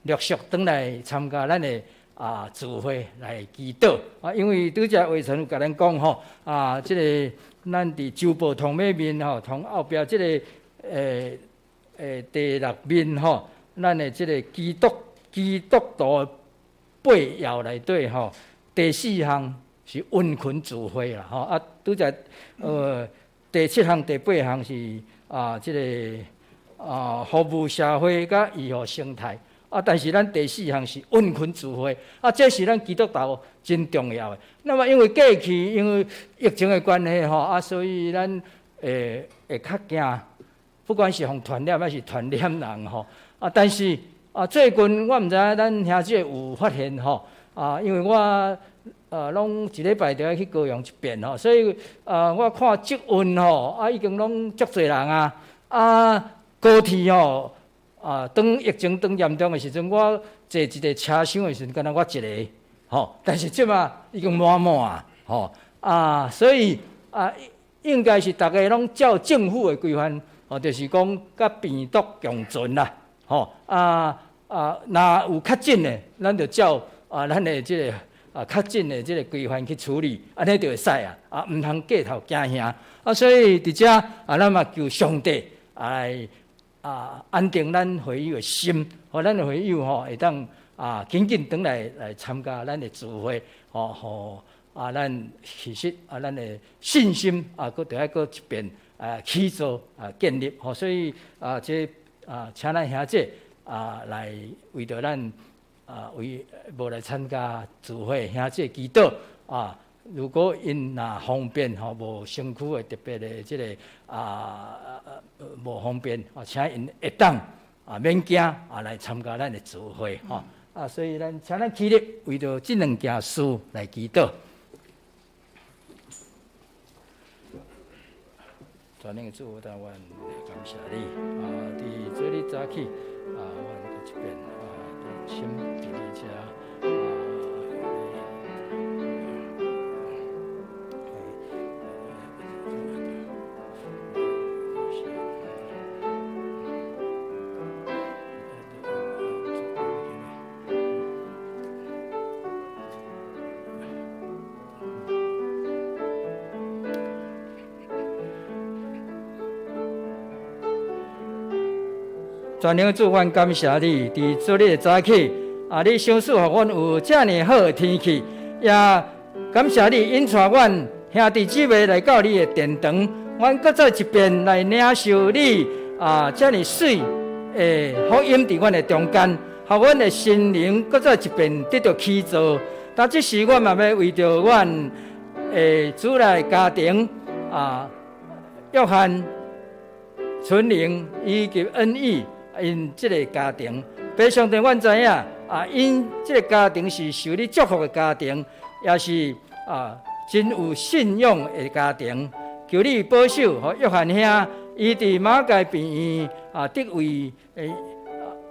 陸續轉來參加咱的啊聚會來祈禱啊，因為拄才魏晨有共咱講吼啊，這个咱佇周報通尾面吼，同後壁這个第六面吼。咱的這个基督徒八要內底吼，第四項是溫群聚會啦吼啊，拄才第七項、第八項是啊這个啊服務社會佮醫護生態啊，但是咱第四項是溫群聚會啊，這是咱基督徒真重要的。那麼因為過去因為疫情的關係吼啊，所以咱會較驚，不管是予傳染還是傳染人吼。啊！但是啊，最近我毋知影咱兄姊有發現吼啊，因為我啊，攏一禮拜著愛去高雄一遍吼，所以啊，我看捷運吼啊，已經攏足濟人啊啊，高鐵吼啊，當疫情當嚴重的時陣，我坐一个車廂的時陣，敢若我一个吼，但是這馬已經滿滿啊吼啊，所以啊，應該是逐家攏照政府的規範吼，就是講佮病毒共存啦。吼啊啊！若有確診的，咱就照啊，咱的這个啊確診的這个規範去處理，按呢就會使啊！啊，毋通過頭驚嚇啊！所以佇遮啊，咱嘛求上帝來啊安定咱會友的心，予咱的會友吼會當啊緊緊轉來來參加咱的聚會，吼予啊咱其實啊咱的信心啊，閣著愛閣一遍啊起造啊建立吼，所以啊這。啊，請咱兄姊啊來為著咱啊為無來參加聚會兄姊祈禱啊。如果𪜶若方便吼，無身軀的特別的這个啊無方便啊，請𪜶會當啊免驚啊來參加咱的聚會吼啊。所以咱請咱起立為著這兩件事來祈禱。全能的主，我感謝你啊！佇這裡早起啊，阮閣一遍啊，心佇你遮啊。全能主，阮感謝你，佇主日的早起，啊，你賞賜予阮有遮爾好的天氣，也感謝你引帶阮兄弟姊妹來到你的殿堂，阮閣再一遍來領受你啊遮爾媠的福音佇阮的中間，予予阮的心灵閣再一遍得著起造。但這時，我嘛欲為著阮的主內家庭啊，約翰、純玲以及恩義𪜶這个家庭，父上帝，阮知影啊，𪜶這个家庭是受你祝福的家庭，也是啊真有信仰的家庭。求你保守，予約翰兄，伊佇馬偕病院啊，得為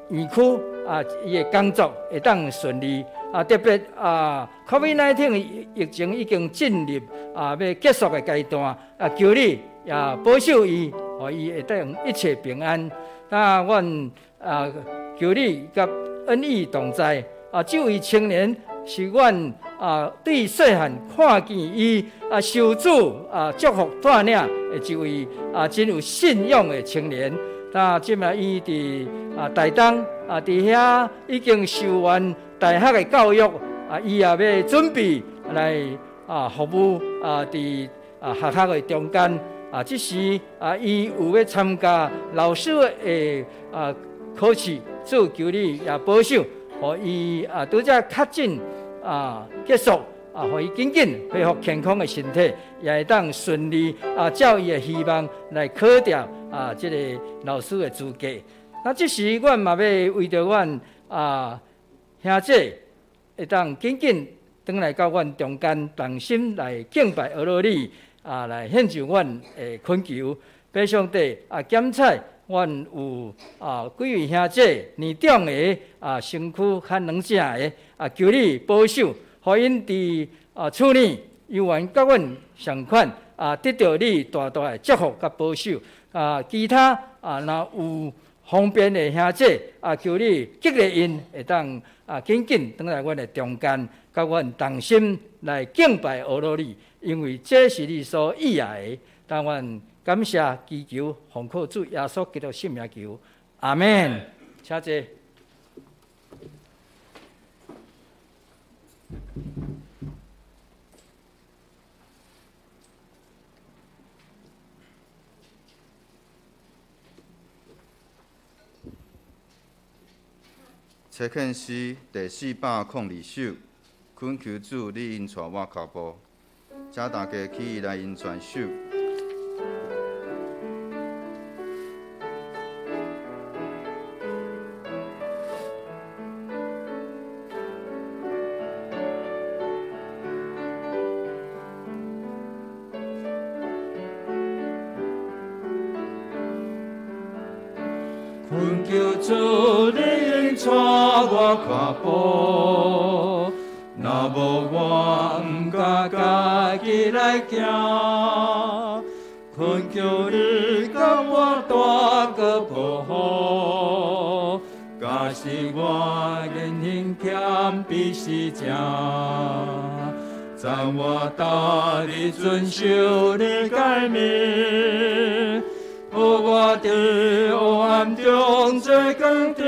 院區啊，伊的工作會當順利啊，特別啊，COVID-19 疫情已經進入啊欲結束的階段啊，求你也保守伊，予伊會當一切平安。那阮啊，求你佮恩義同在啊，這位青年是阮啊對細漢看見伊啊受主啊祝福帶領的一位啊真有信仰的青年。那這擺伊佇啊台東啊，佇遐已經受完大學的教育啊，伊也欲準備來啊服務啊，佇啊學校的中間啊，這時啊，伊有欲參加老師的啊考試，主求你也保守，予伊啊拄才確診啊結束啊，予伊緊緊恢復健康的身體，也會當順利啊照伊的希望來考著啊這個老師的資格。那這時，阮嘛欲為著阮啊兄姐會當緊緊轉來到阮中間，同心來敬拜阿羅你啊，來獻上阮的懇求。父上帝啊，檢採阮有啊幾位兄姐年長的啊，身軀較軟正的啊，求你保守，予𪜶佇啊厝裡猶原佮阮仝款啊，得著你大大的祝福佮保守啊。其他啊，若有方便的兄姐啊，求你激勵𪜶會當啊緊緊轉來阮的中間，佮阮同心來敬拜阿羅你，因為這是你所喜愛的。當阮感謝祈求，奉靠主耶穌基督聖名求，阿們。請坐。切獻詩第402首，懇求主你引帶我跤步，請大家起來引傳手。懇求主你引帶我跤步，若無我毋敢家己來行。懇求你共我大個保護，假使我言行謙卑實正，讚我逐日遵守你誡命。予我佇黑暗中做光灯，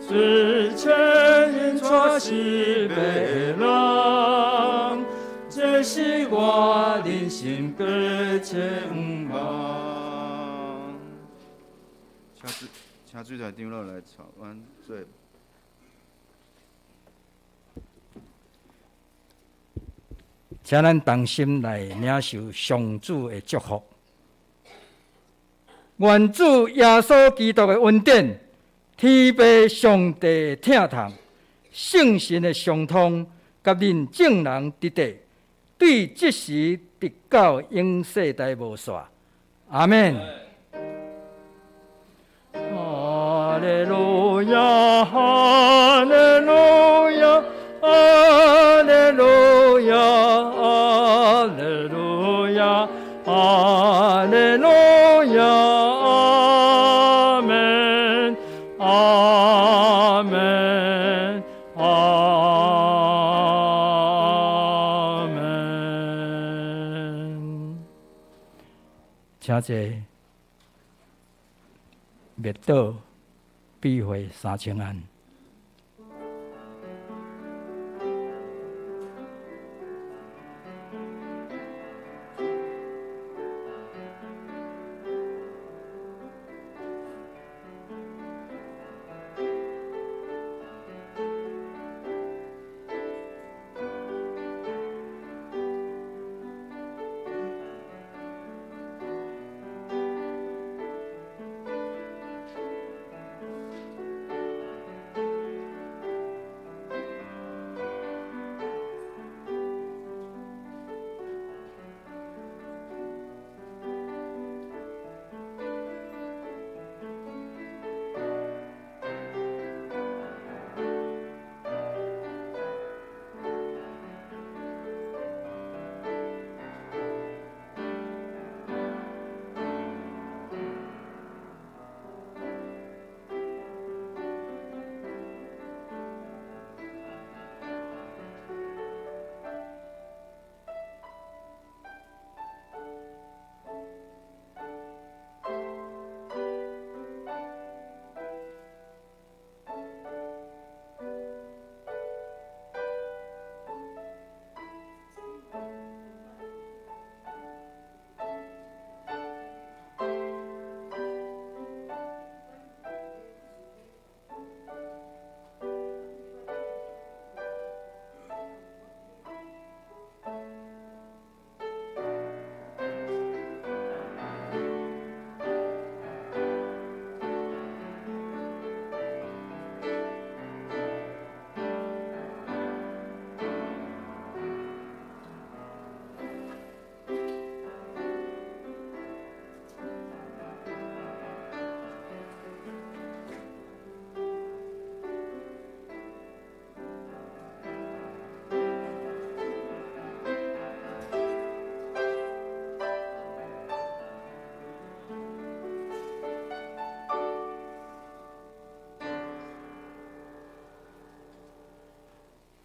水牵引帶失迷的人，這是我人生過千望。請水台長老來帶阮做。請咱同心來領受上主的祝福。願主耶穌基督的恩典、天父上帝的疼痛、聖神的相通，佮恁眾人佇底，對這時直到永世代無煞。阿們。哈利路亞，哈利路亞，哈利路亞，哈利路亞，哈利路亞，阿們，阿們，阿們。請坐。滅倒，必會三千安。